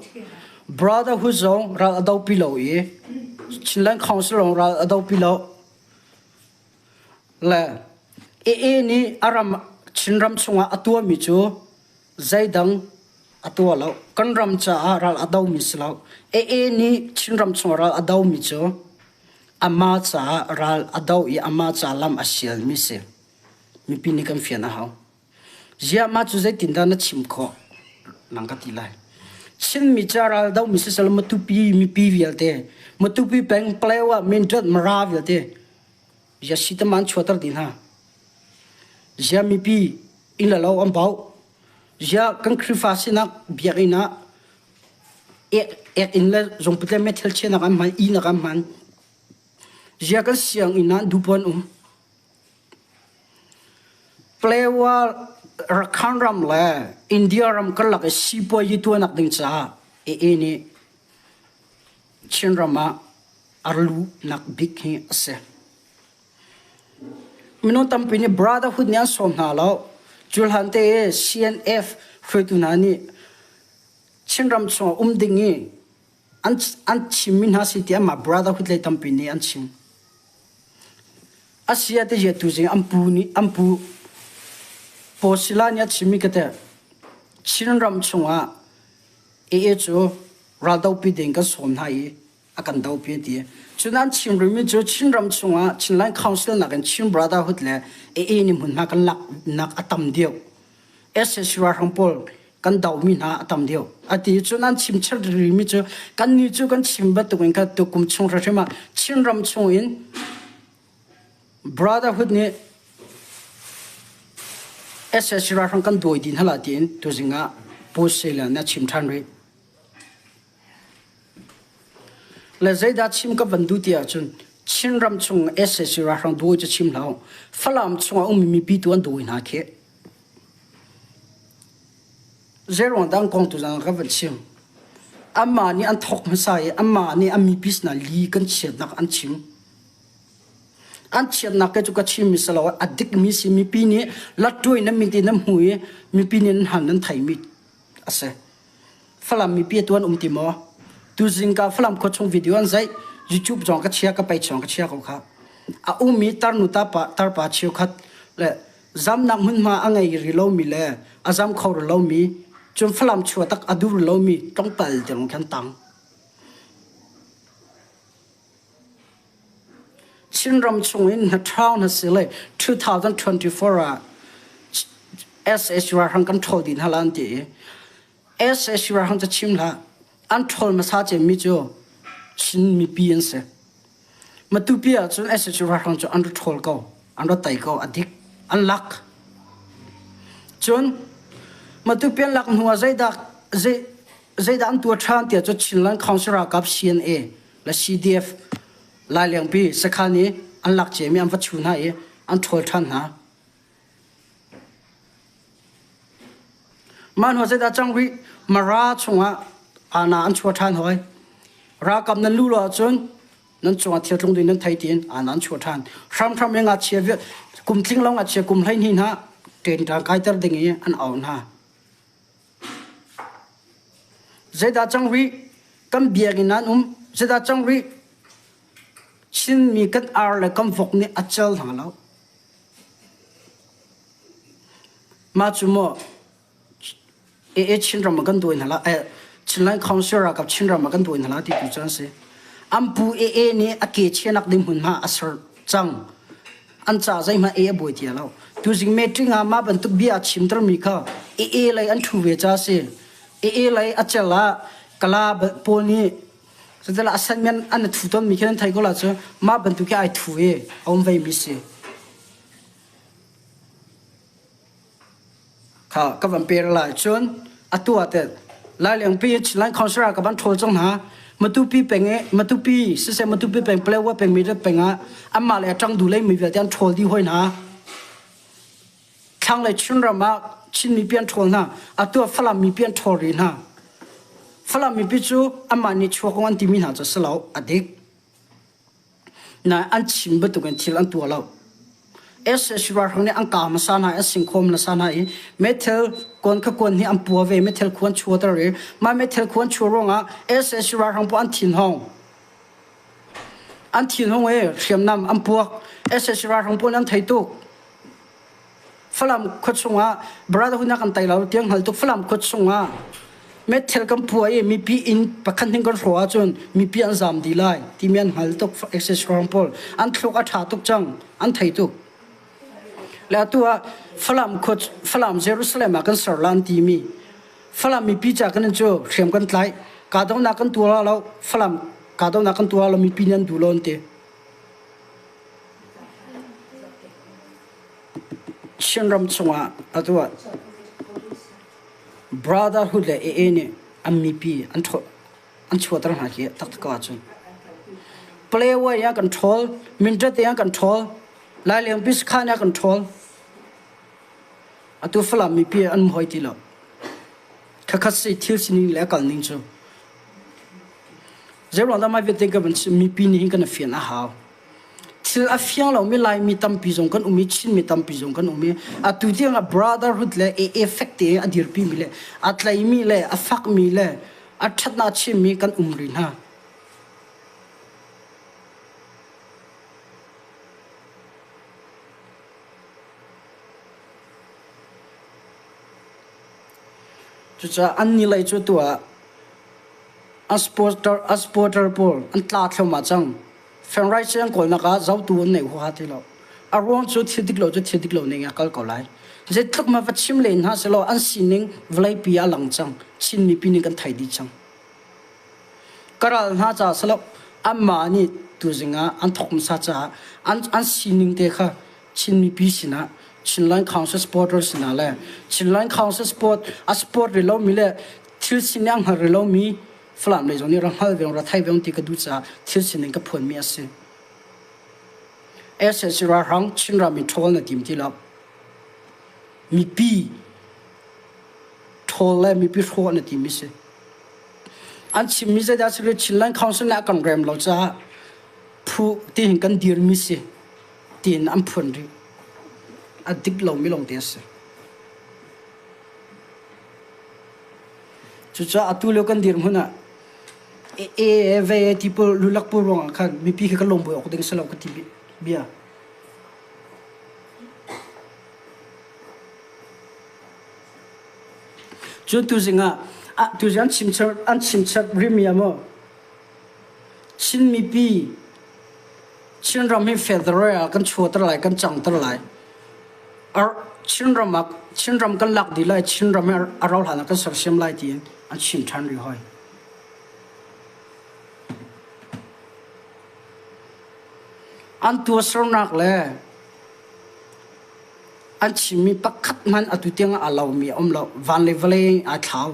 Brotherhood zong ral a dopi lo i Chinland Council zong ral a dopi lo. Le AA nih a ram Chinram chungah a tuahmi cu zeidang a tuah lo. Kan ram caah ral a domi si lo. AA nih Chinram chung ral a domi cu amah caah ral a do i amah ca lam a sialmi si. Mipi nih kan fian a hau. Ziah mah cu zeitindah na chim khawh? Nang ka ti lai. Chinmi ca ral domi sisal Matupi mipi vialte, Matupi peng Palewa Mindat Mara vialte, zia sitaman chuater dih hna. Zia mipi inn le lo an bauh. Ziah kan Khrihfa sinak biakinn ah ek inn le zungput le meithal chiahnak an hman, ihnak an hman. Ziah kan sianginn ah dupuan um. Palewa Rakhine ram le India ram karlak i sipuazi tuahnak ding caah AA nih Chinram ah a luhnak bik hi a si. Minung tampi nih brotherhood nih an sawm hna lo. Cu hlan te i CNF hruaitu hna nih Chinram chungah um ding i an, an chimmi hna si ti anmah brotherhood lei tampi nih an chim. Asia te tu zing an pu nih an pu Posila nih a chimmi ka te Chinram chungah AA cu raldopi ding kan sawm hna i a kan dopi a ti. Cun an chim rihmi cu Chinram chungah Chinland Council nakin Chin Brotherhood le AA nih hmunhma kan laknak a tam deuh. SSC ralhrang pawl kan dohmi hna a tam deuh. A ti. Cun an chim chel rihmi cu kannih cu kan chim bantukin kha tukum chung hrimhrim ah Chinram chung in Brotherhood nih SSC ralhrang kan dawi dih hna la tiin tuzing ah Pu Sela nih a chim ṭhan rih. Le zeidah chim ka van duh ti ahcun Chinram chung sac ralhrang dawi cu chim hlah u. Falam chungah ummi mipi tu an dawi hna khi. Zeiruang dah an kong tu zan ka van chim. Amah nih an thawk hmasa i amah nih a mipi sinah li kan chiatnak an chim. An chiatnak ke cu ka chimmi si lo a dikmi si mipi nih lattuai nan min ti nan hmu i mipi nih nan hal nan theimi a si. Falam mipi atu an um ti maw? Tuzing ka Falam khua chung video an zaih YouTube zong ka chia ka pei chung ka chia ko kha. A ummi tarnu tarpa tarpa cheukhat le zamnak hmunhma a ngei rih lomi le a zam kho rih lomi cun Falam chua tak a duh rih lomi tlawmpal tiang khan tang. Chinram chung in hnaṭhawng hna si le 2024 ah SH ralhrang kan ṭhawl dih hna la an ti i SH ralhrang cu chim hlah an ṭhawl hmasa cemmi cu Chin mipi an si. Matupi ah cun SH ralhrang cu an ra ṭhawl ko, an ra tei ko, a dik, an lak. Cun Matupi an lak hnu ah zeidah zei. Zeidah an tuah ṭhan tiah cu Chinland Council ralkap CNA le CDF Lailengpi sakhan i an lak ciami an va chu hna i an ṭhawl ṭhan hna. Mah hnu zeidah cang rih? Mara chungah ana an chuah ṭhan hoi. Ralkap nan luh lo ahcun nan cungah thil tlung ding nan thei tiin ana an chuah ṭhan. Hramhram in ngakchia kum tling lo ngakchia kum 12 hna ṭenṭang kaiter ding i an au hna. Zeidah cang rih? Kan biakinn ah an um. Zeidah cang rih? Chinmi kan ar le kan vok nih a cel hna lo. Mah cu maw AA Chinram ah kan duai hna la, eh, Chinland Council ralkap Chinram ah kan duai hna la ti tu cu an si. An pu AA nih a ke chianak ding hmunhma a ser cang. An ca zeihmanh A a buai ti lo. Tuzing meeting ah mah bantuk bia a chimtermi kha AA lei an ṭhu ve ca a si. AA lei a cel ah kala pawl nih Cuticun a san an thu tawnmi khi nan thei ko la cu mah bantuk hi ai thu i a um ve mi si. Kha ka van per lai cun atu ah teh Lailengpi Chinland Council ah ka van ṭhawl cang hna. Matupi peng i Matupi siseh Matupi peng Palewa peng Midat peng ah anmah le a ṭang duh lei mi vialte an ṭhawl dih hoi hna. Thlanglei Chinram ah Chin mipi an ṭhawl hna. Atu ah Falam mipi an ṭhawl rih hna. Falam mipi cu anmah nih chuak an timi hna cu a si lo, a dik. Nain an chim bantukin thil an tuah lo. SAC ralhrang nih an kaa hmasa hna i an singkhawm hmasa hna i meithal kuan kha kuan hi an pua ve meithal khu an chuater i mah meithal khu an chuah ruangah SAC ralhrang pawl an thinhong. An thinhung i hriamnam an puak. SAC ralhrang pawl an thei tuk. Falam khua chungah Brotherhood na kan tai lo tiang hngal tuk Falam khua chungah meithal kan pua i mipi inn pakhat hning kan hrawh ahcun mipi an zaam dih lai timi an hngal tuk access rang pawl an thluk a ṭha tuk cang an thei tuk le atu ah Falam khua Falam Jerusalem ah kan ser lan timi Falam mipi ca kan cu hriam kan tlai kahdohnak kan tuah lo Falam kahdohnak kan tuah lo mipi nih an duh lo an ti Chinram chungah atu ah Brotherhood le AA nih an mipi an an chuahter hna khi taktak ko ahcun Palayway ah kan ṭhawl, Mindat ah kan ṭhawl, Laileng Biskhan ah kan ṭhawl. Atu Falam mipi an hoi ti lo. Khakhat si thil sining le a kal ning cu. Zeiruang dah mah vialte ka van chim mipi nih hin kan i fian a hau. Thil a fiang lomi Laimi tampi zong kan um i Chinmi tampi zong kan um i atu tiang ah brotherhood le AA fek te a dirpimi le a tleimi le a fakmi le a ṭhatnak chimmi kan um rih hna. Cucaah an ni lei cu tu ah a supporter, a supporter pawl an tla thluahmah cang. Fengrai cu an kawlnak ah zotu an nei huaha ti lo. A ruang cu thil dik lo cu thil dik lo ning a kal ko lai. Zeitluk ma va chim len hna selaw an sining vawleipi ah a lang cang. Chin mipi nih kan thei dih cang. Ka ral hna caah selaw anmah nih tuzing ah an thawk hmasa caah an, an sining te kha Chin mipi sinah Chinland Council supporter sinah le Chinland Council support a support rih lomi le thil sining a hngal rih lomi Falam lei zong nih ra hngal ve ra thei ve ti ka duh caah thil sining ka phuanmi a si. SAC ralhrang Chinram in ṭhawl na tim ti lo. Mipi ṭhawl le mipi hrawh na timi si. An chimmi zeidah si Chinland Council nih a kan rem lo caah phu tihin kan dirmi si tiin an phuan rih. A dik lomi lawngte a si. Cucaah atu lio kan dirhmun ah e ve ti pawl lulak pawl ruangah khan mipi khi kan lawmbuai awk ding si lo ka ti bia. Cun tuzing ah tuzing an chimchap an chimchap rimi ah maw Chin mipi Chinram hi federal ah kan chuahter lai kan cangter lai. Chinram ah Chinram kan lak dih lai Chinram hi a rauh hlan ah kan sersiam lai tiin an chim ṭhan rih hoi. An tuahsernak le an chimmi pakhat hmanh atu tiang ah aa lomi a um lo. Van le vawlei aa thlau.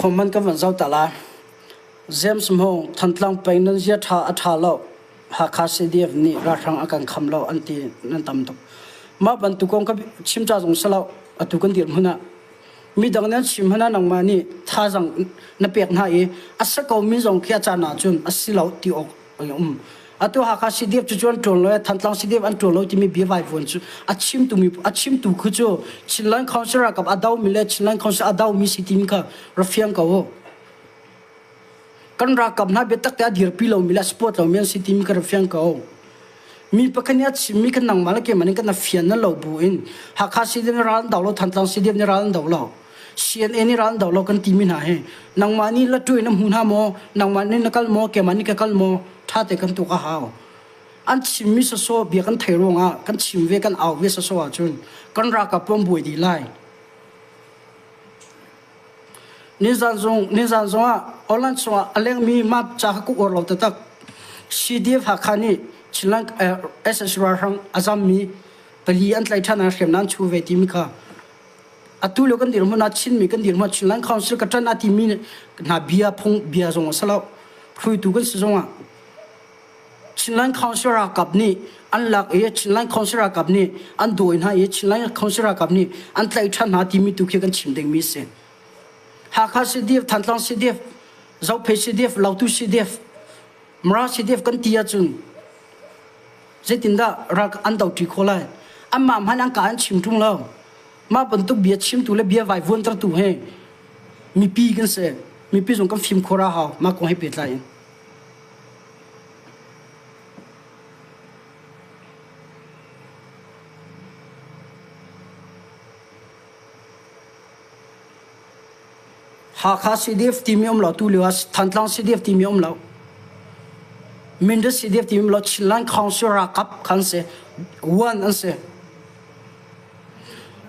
Comment kan van zoh ta lai. James Hmung, Thantlang peng nan zia ṭha a ṭha lo. Hakha CDF nih ralhrang a kan kham lo an ti nan tam tuk. Mah bantuk kong ka chim ca zong si lo. Atu kan dirhmun ah midang nan chim hmanh ah nangmah nih thazaang na pek hna i a si ko mi zong khi a caan ahcun a si lo ti awk an um. Atu Hakha CDF cu cu an ṭuan lo i Thantlang CDF an ṭuan lo timi bia vaivuan cu a chimtu mi a chimtu khu cu Chinland Council ralkap a domi le Chinland Council a domi si timi kha ra fiang ko u. Kan ralkap hna biatak te a dirpi lomi le a support lomi an si timi kha ra fiang ko. Mi pakhat nih a chimmi kha nangmah le keimah nih kan fian na lo bu in Hakha CDF nih ral an do lo, Thantlang CDF nih ral an do lo. CNA nih ral an do lo kan timi hna hi nangmah nih latuai na hmu hna maw nangmah nih na kal maw keimah nih ka kal maw ṭha te kan tuk a hau an chimmi sawsawh bia kan thei ruangah kan chim ve kan au ve sawsawh ahcun kan ralkap pawm buai dih lai nizan zong nizan zong ah online chungah a lengmi map ca kha ku uar lo taktak CDF Hakha nih Chinland SS ralhrang a zammi pali an tlaih ṭhan ah hriamnam chu ve timi kha Atu lio kan dirhmun ah Chinmi kan dirhmun ah Chinland Council ka ṭan a timi hna bia phung bia zong a si lo. Hruaitu kan si zong ah Chinland Council ralkap nih an lak i Chinland Council ralkap nih an dawi hna i Chinland Council ralkap nih an tlaih ṭhan hna timi tu khi kan chim dingmi a si. Hakha CDF, Thantlang CDF, Zophei CDF, Lautu CDF, Mara CDF kan ti ahcun Zeitindah ral an doṭi khawh lai? Anmah hmanh an ka an chim ṭung lo. Mah bantuk bia chimtu le bia vaivuantertu hi mipi kan si. Mipi zong kan fimkhur a hau mah kong he pehtlai in. Hakha CDF timi um lo tu lio ah Thantlang CDF timi um lo. Mindat CDF timi um lo Chinland Council ralkap khan si. One an si.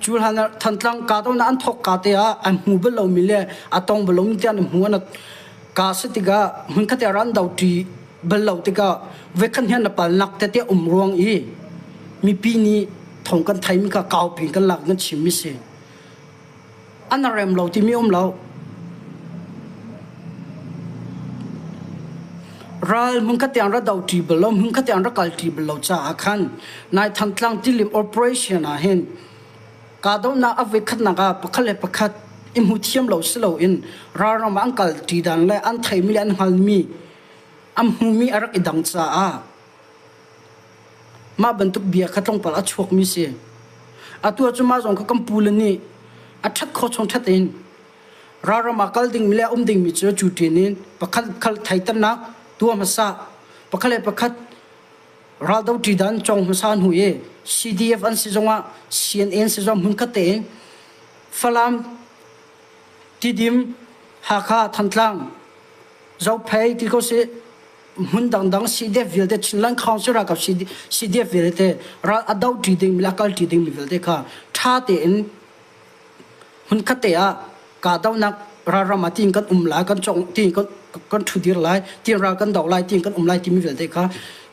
Cu hlan ah Thantlang kahdohnak an thawk ka te ah an hmu bal lomi le a tong bal lomi te an hmu an ka si tikah hmunkhat ah ran do ṭi bal lo tikah voikhat hian na palnak tete um ruang i mipi nih thong kan theimi kha kaupi kan lak kan chimmi si. An rem lo timi um lo. Ral hmunkhat tiang ra do ṭi bal lo, hmunkhat tiang ra kal ṭi bal lo caah khan nai Thantlang tilim operation ah hin kahdohnak a voikhatnak ah pakhat le pakhat i hmu thiam lo si loin ralram ah an kal ṭi dan le an theimi le an hngalmi an hmumi a rak i dang caah Mah bantuk bia kha tlawmpal a chuakmi si. Atu ah cun mah zong kha kan pule nih a ṭhat khawh chung ṭhat in ralram ah kal dingmi le a um dingmi cu cu ṭin in pakhat khal theiternak tuah hmasa pakhat le pakhat raldo ṭi dan cawng hmasa hnu i CDF an si zongah CNA an si zong hmunkhat tein Falam, Tidim, Hakha, Thantlang, Zophei ti ko sih hmun dangdang CDF vialte Chinland Council ralkap CDF vialte ral a do ṭi dingmi le a kal ṭi dingmi vialte kha ṭha tein hmunkhat te ah kahdohnak ralram ah tiin kan um lai kan cong tiin kan kan ṭhudir lai tiin ral kan do lai tiin kan um lai timi vialte kha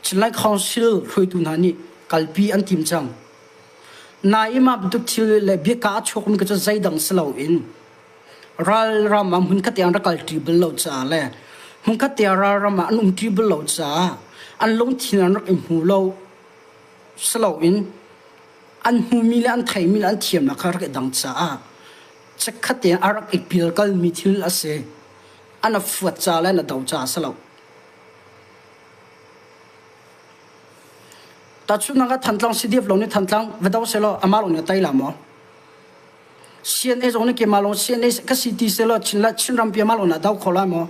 Chinland Council hruaitu hna nih kalpi an tim cang. Nain mah bantuk thil le biaka a chuakmi cu zeidang si loin Ralram ah hmunkhat te an rak kalṭi bal lo caah le hmunkhat te ah ralram ah an umṭi bal lo caah an lungthin an rak i hmu lo si loin an hmumi le an theimi le an thiamnak kha rak i dang caah chikkhat te a rak i pialkalmi thil a si. An a fuat ca le an a do caah a si lo. Tahchunhnak ah Thantlang CDF lawng nih Thantlang va do sehlaw amah lawng nih a tei la maw? CNA zong nih keimah lawng CNA ka si ti selaw Chin Chinram pi amah lawng na do kho lai maw?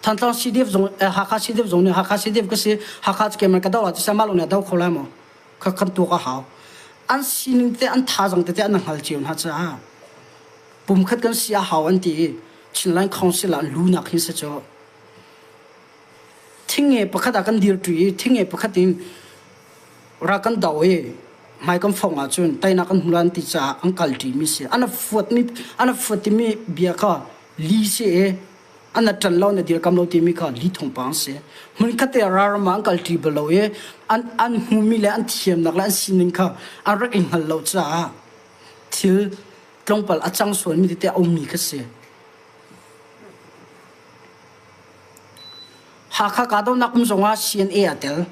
Thantlang CDF zong eh, Hakha CDF zong nih Hakha CDF ka si Hakha cu keimah ka do la ti amah lawng na do kho lai maw? Kha kan tuak a hau. An sining te an thazang tete an hngal cio hna caah pumkhat kan si a hau an ti i Chinland Council ah lunak hin si cu thingnge pakhat ah kan dirṭi i thingnge pakhat in rak kan do i hmai kan fong ahcun teinak kan hmu lai an ti caah an kalṭi mi si. An fuatmi an fuat timi bia kha li si i an ṭan lo na dirkam lo timi kha li thawngpang si. Hmunkhat te ralram ah an kalṭi bal lo i an an hmumi le an thiamnak le an sining kha an rak i hngal lo caah thil tlawmpal a cang sualmi tete a ummi kha si. Hakha kahdohnak um zongah CNA aa tel.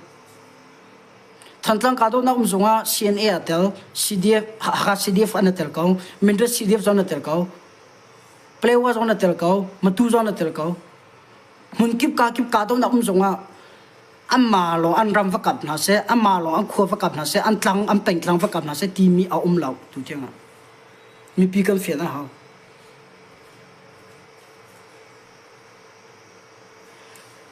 Thantlang kahdohnak um zongah CNA aa tel. CDF, Hakha CDF an i tel ko. Mindat CDF zong an i tel ko. Palewa zong an i tel ko. Matu zong an i tel ko. Hmunkip kakip kahdohnak um zongah anmah lawng an ram va kap hna seh, anmah lawng an khua va kap hna seh, an tlang, an pengtlang va kap hna seh timi a um lo tu tiangah. Mipi kan fian a hau.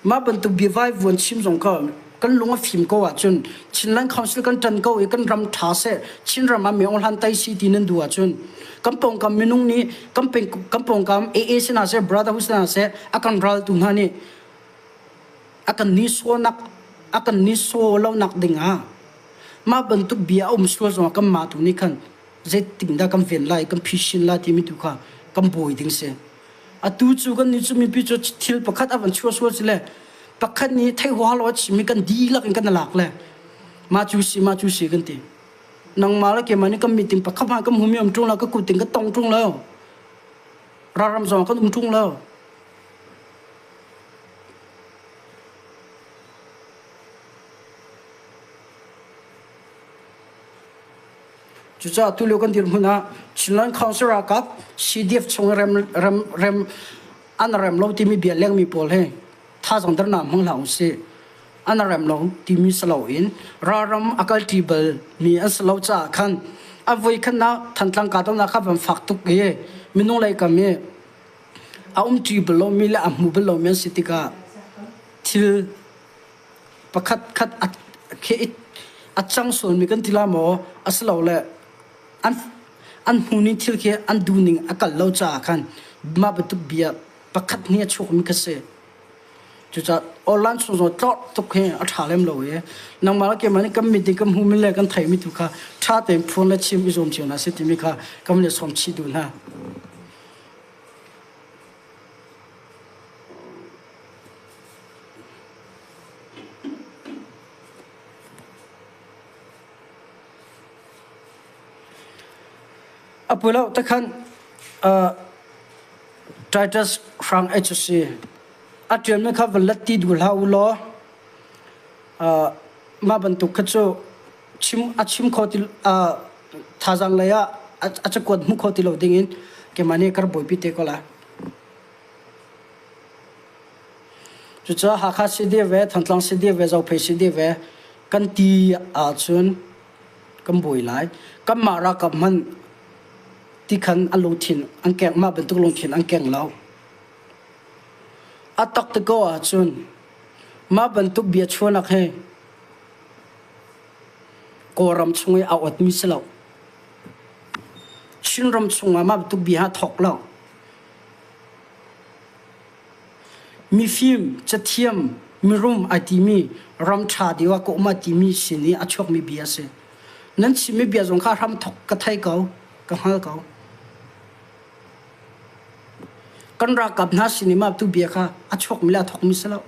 Mah bantuk biavai vuan chim zong kha kan lung a fim ko ahcun Chinland Council kan ṭan ko i kan ram ṭha seh, Chinram ah Myo Hlan tai si ti nan duh ahcun kan pawngkam minung nih kan peng kan pawngkam AA si hna seh, Brotherhood si hna seh, a kan raltu hna nih a kan nihsawhnak a kan nihsawh lonak ding ah mah bantuk bia a um sual zongah kanmah tu nih khan zeitindah kan ven lai, kan phisin lai timi tu kha kan buai ding si. Atu cu kan nih cu mipi cu thil pakhat a van chuah sual si le pakhat nih thei huaha lo a chimmi kan dihlak in kan lak le mah cu si mah cu si kan ti. Nangmah le keimah nih kan meeting pakhat hmanh kan hmumi um ṭung lo, ka kut in ka tong ṭung lo. Ralram zong kan um ṭung lo. Cucaah tulio kan dirhmun ah Chinland Council ralkap CDF chung i rem, rem, rem, an rem lo timi bia lengmi pawl hi thazaang dernak hmang hlah usih. An rem lo timi si loin ralram a kalṭi bal mi an si lo caah khan a voi khatnak Thantlang kahdohnak kha van fak tuk i minung lei kam i a umṭi bal lomi le a hmu bal lomi an si tikah thil pakhat khat a khi a cang sualmi kan ti la maw asilole an an hmuhning thil khi an duhning a kal lo caah khan mah bantuk bia pakhat hnih a chuakmi kha si. Cucaah online chung zong tlorh tuk hi a ṭha lem lo i nangmah le keimah nih kan mit in kan hmuhmi le kan theihmi tu kha ṭha tein phuan le chim i zuam cio hna sih timi kha kan van i sawm chih duh hna. A pui lo takhan Titus hrang HC a ṭialmi kha van let ti duh hlah u law mah bantuk kha cu chim a chim kho ti thazaang lei ah a cakuat hmu kho ti lo dingin keimah nih ka rak buaipi te ko lai. Cucaah Hakha si dih ve, Thantlang si dih ve, Zophei si dih ve kan ti ahcun kan buai lai. Kanmah ralkap hmanh ti khan an lungthin an keng, mah bantuk lungthin an keng lo. A tak te ko ahcun mah bantuk bia chuahnak hi Kawlram chung i a awtmi si lo. Chinram chungah mah bantuk bia ha thawk lo. Mifim, cathiam, mirum ai timi, ram ṭha deuh ah ka um ai timi sin i a chuakmi bia a si. Nan chimmi bia zong kha hramthok ka thei ko, ka hngal ko. Kan ralkap hna sin i mah tu bia kha a chuakmi le a thokmi si lo.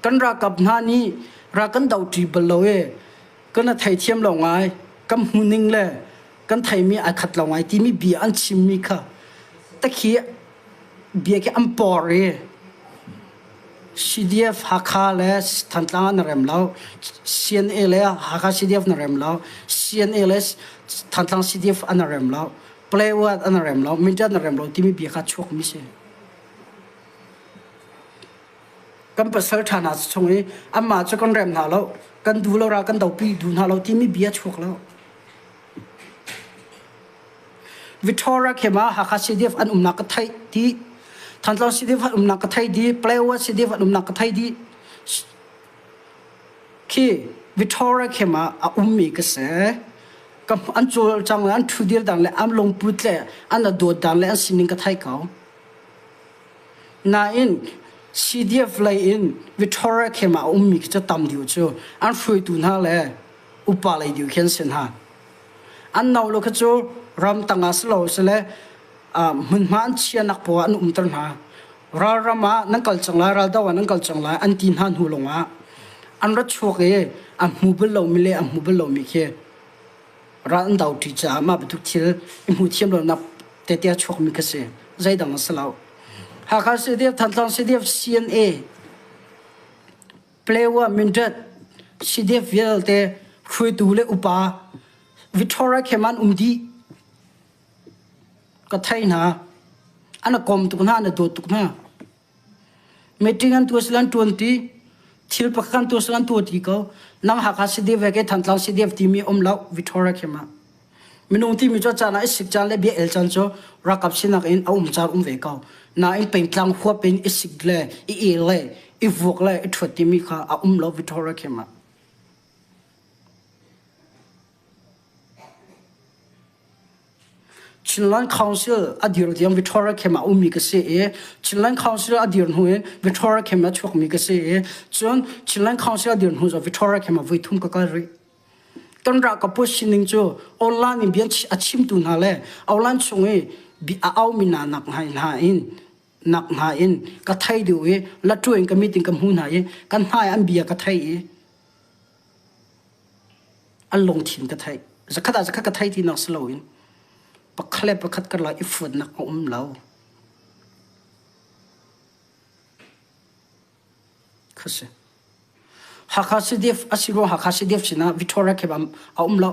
Kan ralkap hna nih ral kan doṭi bal lo i kan a theithiam lo ngai, kan hmuhning le kan theimi ai khat lo ngai timi bia an chimmi kha takhi bia khi an por i CDF Hakha le Thantlang ah na rem lo CNA le Hakha CDF na rem lo CNA le Thantlang CDF an rem lo Playwood an rem lo Mindat na rem lo timi bia kha chuak mi si kan pasal ṭha hna chung i anmah cu kan rem hna lo kan duh lo ra kan dopi duh hna lo timi bia chuak lo Victoria khem ah Hakha CDF an umnak ka theih dih. Thantlang CDF an umnak ka theih dih. Palaewa CDF an umnak ka theih dih. Khi Victoria khem ah a ummi ka si. Ka an cawlcang le an ṭhudir dan le an lungput le an a dawt dan le an sining ka thei ko. Nain CDF lei in Victoria khem ah a ummi khi cu tam deuh cu an hruaitu hna le upa lei deuh khi an si hna. An no lo kha cu ramtang ah si lo sile hmunhma an chiahnak paoh ah an umter hna. Ralram ah nan kal cang lai, raldo ah nan kal cang lai an ti hna hnu lawngah an ra chuak i a hmu bal lomi le a hmu bal lomi khi ral an do ṭi caah mah bantuk thil i hmuh thiam lonak tete a chuakmi kha si. Zeidang a si lo. Hakha CDF, Thantlang CDF, CNA. Palewa, Mindat, CDF vialte hruaitu le upa Victoria khem an um dih. Ka thei hna. An a kom tuk hna, an a dawt tuk hna. Meeting an tuah sila an tuan ti. Thil pakhat an tuah sila an tuah ti ko. Nang Hakha CDF ve ke Thantlang CDF timi um lo Victoria khem ah. Minung timi cu caan ah i sik caan le bia el caan cu ralkap sinak in a um caan um ve ko. Nain pengtlang huap in i sik le i el le i vuak le i ṭhuat timi kha a um lo Victoria khem ah. Chinland Council a dir tiang Victoria Camp ah ummi ka si i Chinland Council a dir hnu in Victoria Camp a chuakmi ka si i cun Chinland Council a dir hnu cu Victoria Camp ah voi thum ka kal rih. Kan ralkap sining cu online in bia a chimtu hna le online chung i a aumi hna nak hna in nak hna in ka thei deuh i latu in ka meeting ka hmu hna i kan hmai an bia ka thei i an lungthin ka theih. Zakhat ah zakhat ka thei tinak si loin pakhat le pakhat karlak i fuatnak a um lo. Kha si. Hakha CDF a si ruang Hakha CDF sinah Victoria Camp a um lo.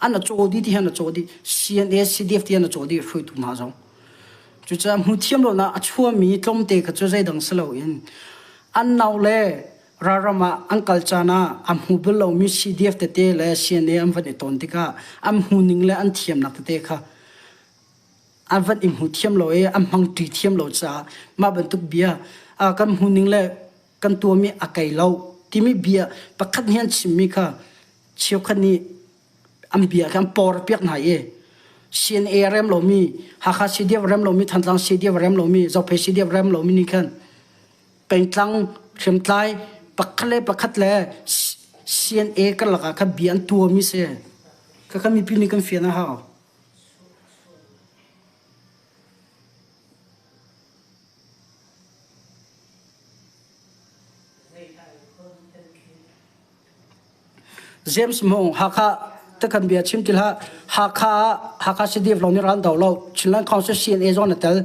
An a caw dih ti hian a caw dih. CNA CDF ti hian a caw dih hruaitu hna zong. Cucaah hmu thiam lonak a chuami tlawmte kha cu zeidang si loin an nau le ralram ah an kal caan ah a hmu bal lomi CDF tete le CNA an van i tawn tikah an hmuhning le an thiamnak tete kha an van i hmu thiam lo i an hmangṭi thiam lo caah mah bantuk bia kan hmuhning le kan tuahmi a kei lo timi bia pakhat nih an chimmi kha cheukhat nih an bia kha an por piak hna i CNA rem lomi Hakha CDF rem lomi Thantlang CDF rem lomi Zophei CDF rem lomi nih khan pengtlang hriamtlai pakhat le pakhat le CNA karlak ah khan bia an tuahmi si khakha mipi nih kan fian a hau. James Mung Hakha takhan bia chim til ha Hakha Hakha CDF lo nih ral do lo Chinland Council CNA zong na tel.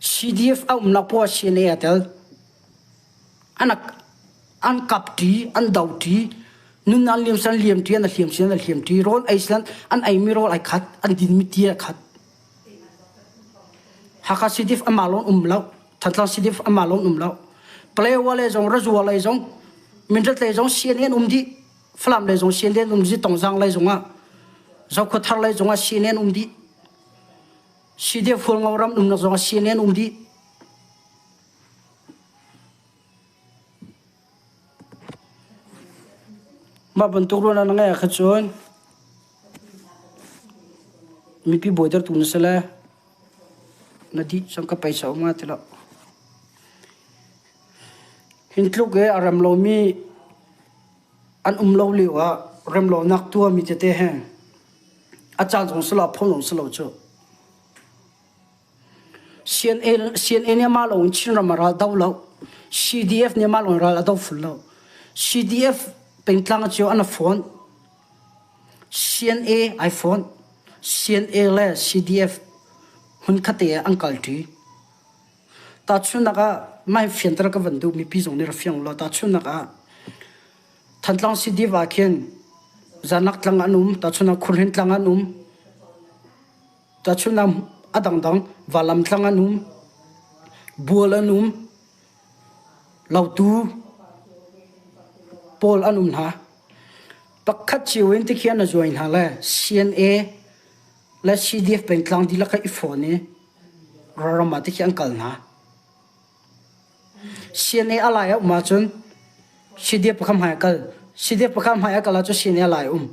CDF a umnak poah CNA a tel. An an kap ṭi, an do ṭi, nun an liam san liam ṭi, an hliam sin an hliam ṭi, rawl ei silan an eimi rawl ai khat, an dinmi ti a khat. Hakha CDF amah lawng um lo, Thantlang CDF amah lawng um lo. Palewa le zong, Razua lei zong, Mindat lei zong CNA an um dih. Falam lei zong CNA an um dih, Tongzang lei zong ah, Zokhua lei zong ah CNA an um dih. CDF Hualngo ram umnak zong ah CNA an um dih. Mah bantuk ruahnak na ngeih ah kha cun mipi bawitertu na si le na dih cang ka paisa um hnga ti lo. Hin tluk i a rem lomi an um lo lio ah rem lonak tuahmi tete he a caan zong si lo a phung zong si lo cu. CNA, CNA nih amah lawng in Chinram a ral do lo. CDF nih amah lawng in ral a do ful lo. CDF pengtlang cio an a fawn. CNA ai fawn. CNA le CDF hmunkhat te ah an kalṭi. Tahchunhnak ah mah hi fianter ka van duh mipi zong nih ra fiang law tahchunhnak ah Thantlang CDF ah khin Zanak tlang an um, tahchunhnak Khurhin tlang an um, Tahchunhnak a dangdang valam tlang an um, bual an um, lautu pawl an um hna. Pakhat cio in tikhian a zuai hna le CNA le CDF pengtlang dihlak kha i fawn i ralram ah tikhi an kal hna. CNA a lai a um ahcun CDF pakhat hmai a kal. CDF pakhat hmai a kal ahcun CNA a lai a um.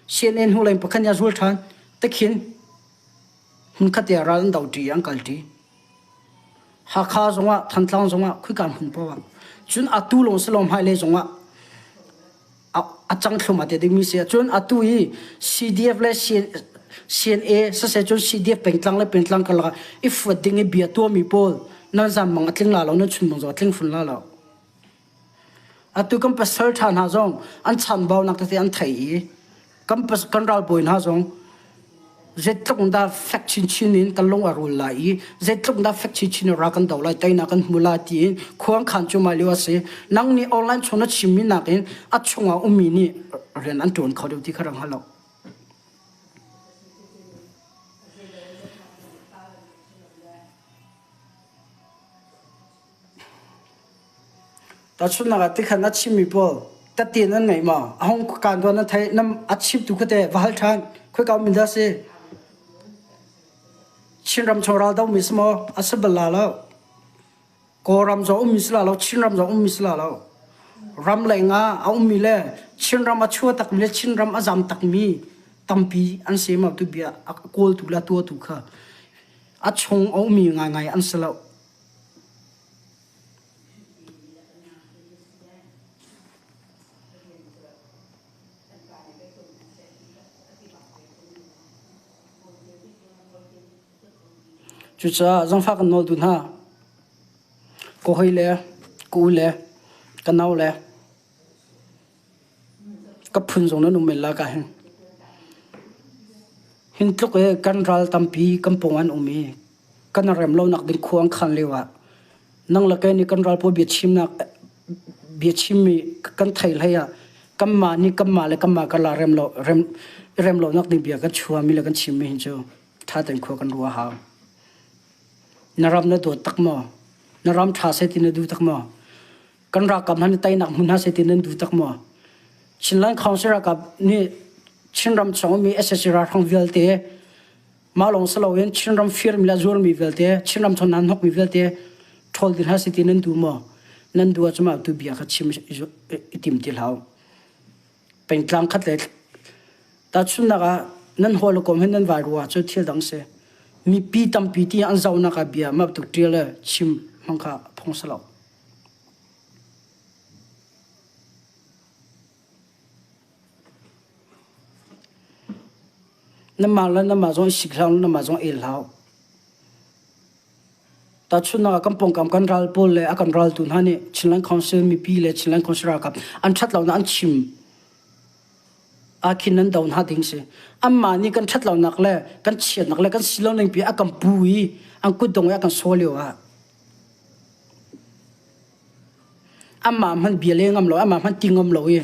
CNA hnulei in pakhat nih a zul ṭhan. Tikhin hmunkhat te ah ral an do ṭi i an kal ṭi. Hakha zongah, Thantlang zongah, khuika hmun paoh ah. Cun atu lawng si lo hmailei zongah a cang thluahmah te dingmi si. Cun atu i CDF le CNA siseh cun CDF pengtlang le pengtlang karlak ah i fuat ding i bia tuahmi pawl nan zammang a tling la lo, nan chunmang zong a tling fun la lo. Atu kan pasal ṭha hna zong an chanbaunak tete an thei i kan, kan ralbawi hna zong Zeitluk in dah fek chinchin in kan lung a rul lai i zeitluk in dah fek chinchin in ra kan do lai, teinak kan hmu lai tiin khua an khan cuahmah lio a si. Nang nih online chung na chimmi nakin a chungah ummi nih rian an ṭuan kho deuh ti kha rak hngal lo. Tahchunhnak ah tikhan a chimmi pawl tatin an ngei maw? A hung kaan tuan nan theih nam a chimtu kha teh va hal ṭhan. Khoika um in dah si? Chinram chung ral domi si maw? A si bal la lo. Kawlram zong ummi si la lo, Chinram zong ummi si la lo. Ram leng ah a ummi le Chinram a chua takmi le Chinram a zam takmi tampi an si ma tu bia a kawltu le a tuahtu kha a chung a ummi ngaingai an si lo. Cucaah zangfah kan nawl tu hna, ka hawi le ka u le ka nau le ka phun zong nan um men la ka hin. Hin tluk i kan ral tampi kan pawng an um i kan rem lonak ding khua an khan lio ah nang le kei nih kan ral pawl biachimnak biachimmi kan thei hlei ah kanmah nih kanmah le kanmah kan la rem lo rem rem lonak ding bia kan chuami le kan chimmi hin cu ṭha tein khua kan ruah hau. Na ram na dawt tak maw? Na ram ṭha seh ti na duh tak maw? Kan ralkap hna nih teinak hmun hna seh ti nan duh tak maw? Chinland Council ralkap nih Chinram chung ummi SSC ralhrang vialte Mah lawng si loin Chinram firmi le zuarmi vialte, Chinram chung nan hnokmi vialte ṭhawl ding hna si ti nan duh maw? Nan duh ahcun mah tu bia kha chim i tim ti hlah u. Pengtlang khat le tahchunhnak ah nan hawi le kom he nan vai rua cu thil dang si. Mipi tampi ti an zohnak ah bia mah bantuk ṭial le chim hmang kha phung si lo. Namah le namah zong i sik hlah u, namah zong el hlah u. Tahchunhnak ah kan pawngkam kan ral pawl le a kan raltu hna nih Chinland Council mipi le Chinland Council ralkap an ṭhat lonak an chim ah khin nan do hna ding si. Anmah nih kan ṭhat lonak le kan chiatnak le kan si lo ning pi a kan pu i an kutdong i a kan saw lio ah Amah hmanh bia le ngam lo, amah hmanh ti ngam lo i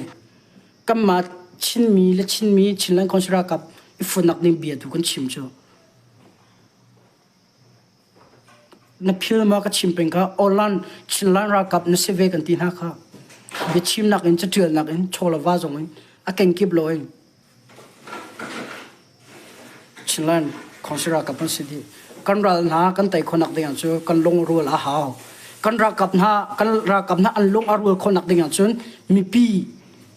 kanmah Chinmi le Chinmi Chinland Council ralkap i funak ding bia tu kan chim cu. Na phil ma ka chim peng kha Orlan Chinland ralkap na si ve kan ti hna kha. Biachimnak in catialnak in chawlava zong in a kenkip lo in Chinland Council ralkap an si dih. Kan ral hna kan tei khawhnak ding ah cu kan lungrual a hau. Kan ralkap hna kan ralkap hna an lung a rual khawhnak ding ahcun mipi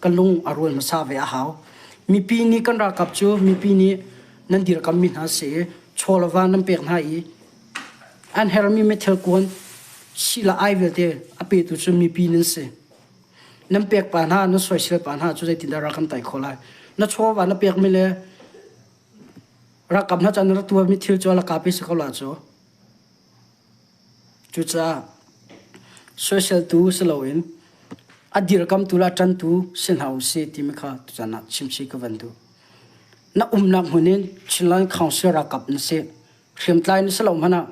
kan lung a rual hmasa ve a hau. Mipi nih kan ralkap cu mipi nih nan dirkammi hna si i chaw le va nan pek hna i an hermi meithal kuan sila ai vialte a petu cu mipi nan si. Nan pek pa hna nan soisel pa hna cu zeitindah ral kan tai khawh lai? Na chawva na pekmi le ralkap hna caan na rak tuahmi thil cu a lakapi si ko la cu. Cucaah soiseltu si loin a dirkamtu le a ṭantu si hna u sih timi kha tuchan ah chimchih ka van duh. Na umnak hmun in Chinland Council ralkap na si. Hriamtlai na si lo hmanh ah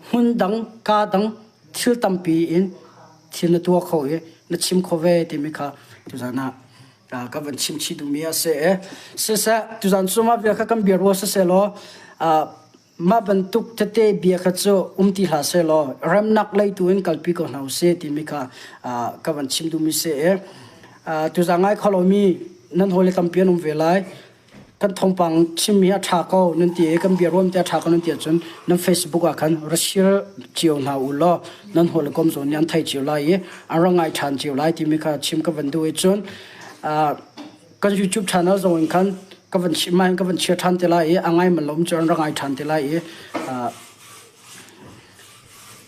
Hmun dang, kaa dang thil tampi in thil na tuah kho i na chim kho ve timi kha tuzan ah ka van chim chih duhmi a si. Siseh, tuzan cu mah bia kha kan bia rua siseh law mah bantuk tete bia kha cu um ti hlah seh law remnak lei tu in kalpi ko hna usih timi kha ka van chim duhmi si. Tuzan ngai kho lomi nan hawile tampi an um ve lai. Kan thawngpang chimmi a ṭha ko nan ti i kan bia ruam te a ṭha ko nan ti ahcun nan Facebook ah khan ra share cio hna u law nan hawikom zong nih an thei cio lai i an ra ngai ṭhan cio lai timi kha chim ka van duh i cun kan YouTube channel zong in khan ka van chim ka van share ṭhan te lai i a ngai man lo cu an ra ngai ṭhan te lai i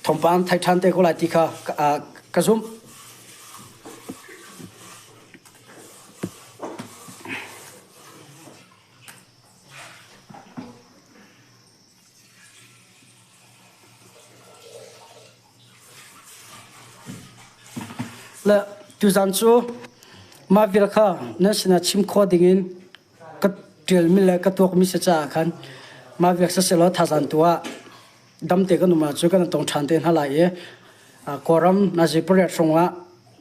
thawngpang thei ṭhan te ko lai ti kha ka zumh. Le tuzan cu mah vial kha nan sinah chim khawh dingin ka. ṭialmi le ka tuakmi si caah khan mah viak siselaw thazaang tu ah damte kan um ahcun kan tong ṭhan te hna lai i Kawlram nazi pariat hrawng ah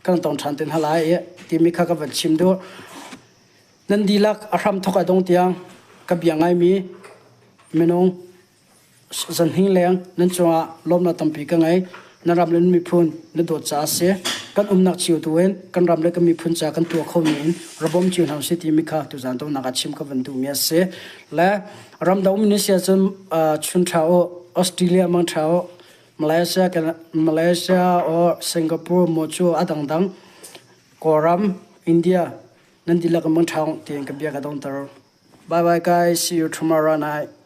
kan tong ṭhan te hna lai i timi kha ka van chim duh. Nan dihlak a hramthawk a dong tiang ka bia ngaimi minung Zanhing leng nan cungah lawmnak tampi ka ngei. Na ram le na miphun na dawt caah a si. Kan umnak cio tu in kan ram le kan miphun ca kan tuah khomi in ra bawm cio hna usih timi kha tuzaan donghnak ah chim ka van duhmi a si. Le ramdang um na si ahcun chun ṭha u, Australia mang ṭha u, Malaysia, Malaysia or Singapore maw cu a dangdang Kawlram, India nan dihlak in mang ṭha u tiin ka bia ka dongter. Bye bye guys, see you tomorrow night.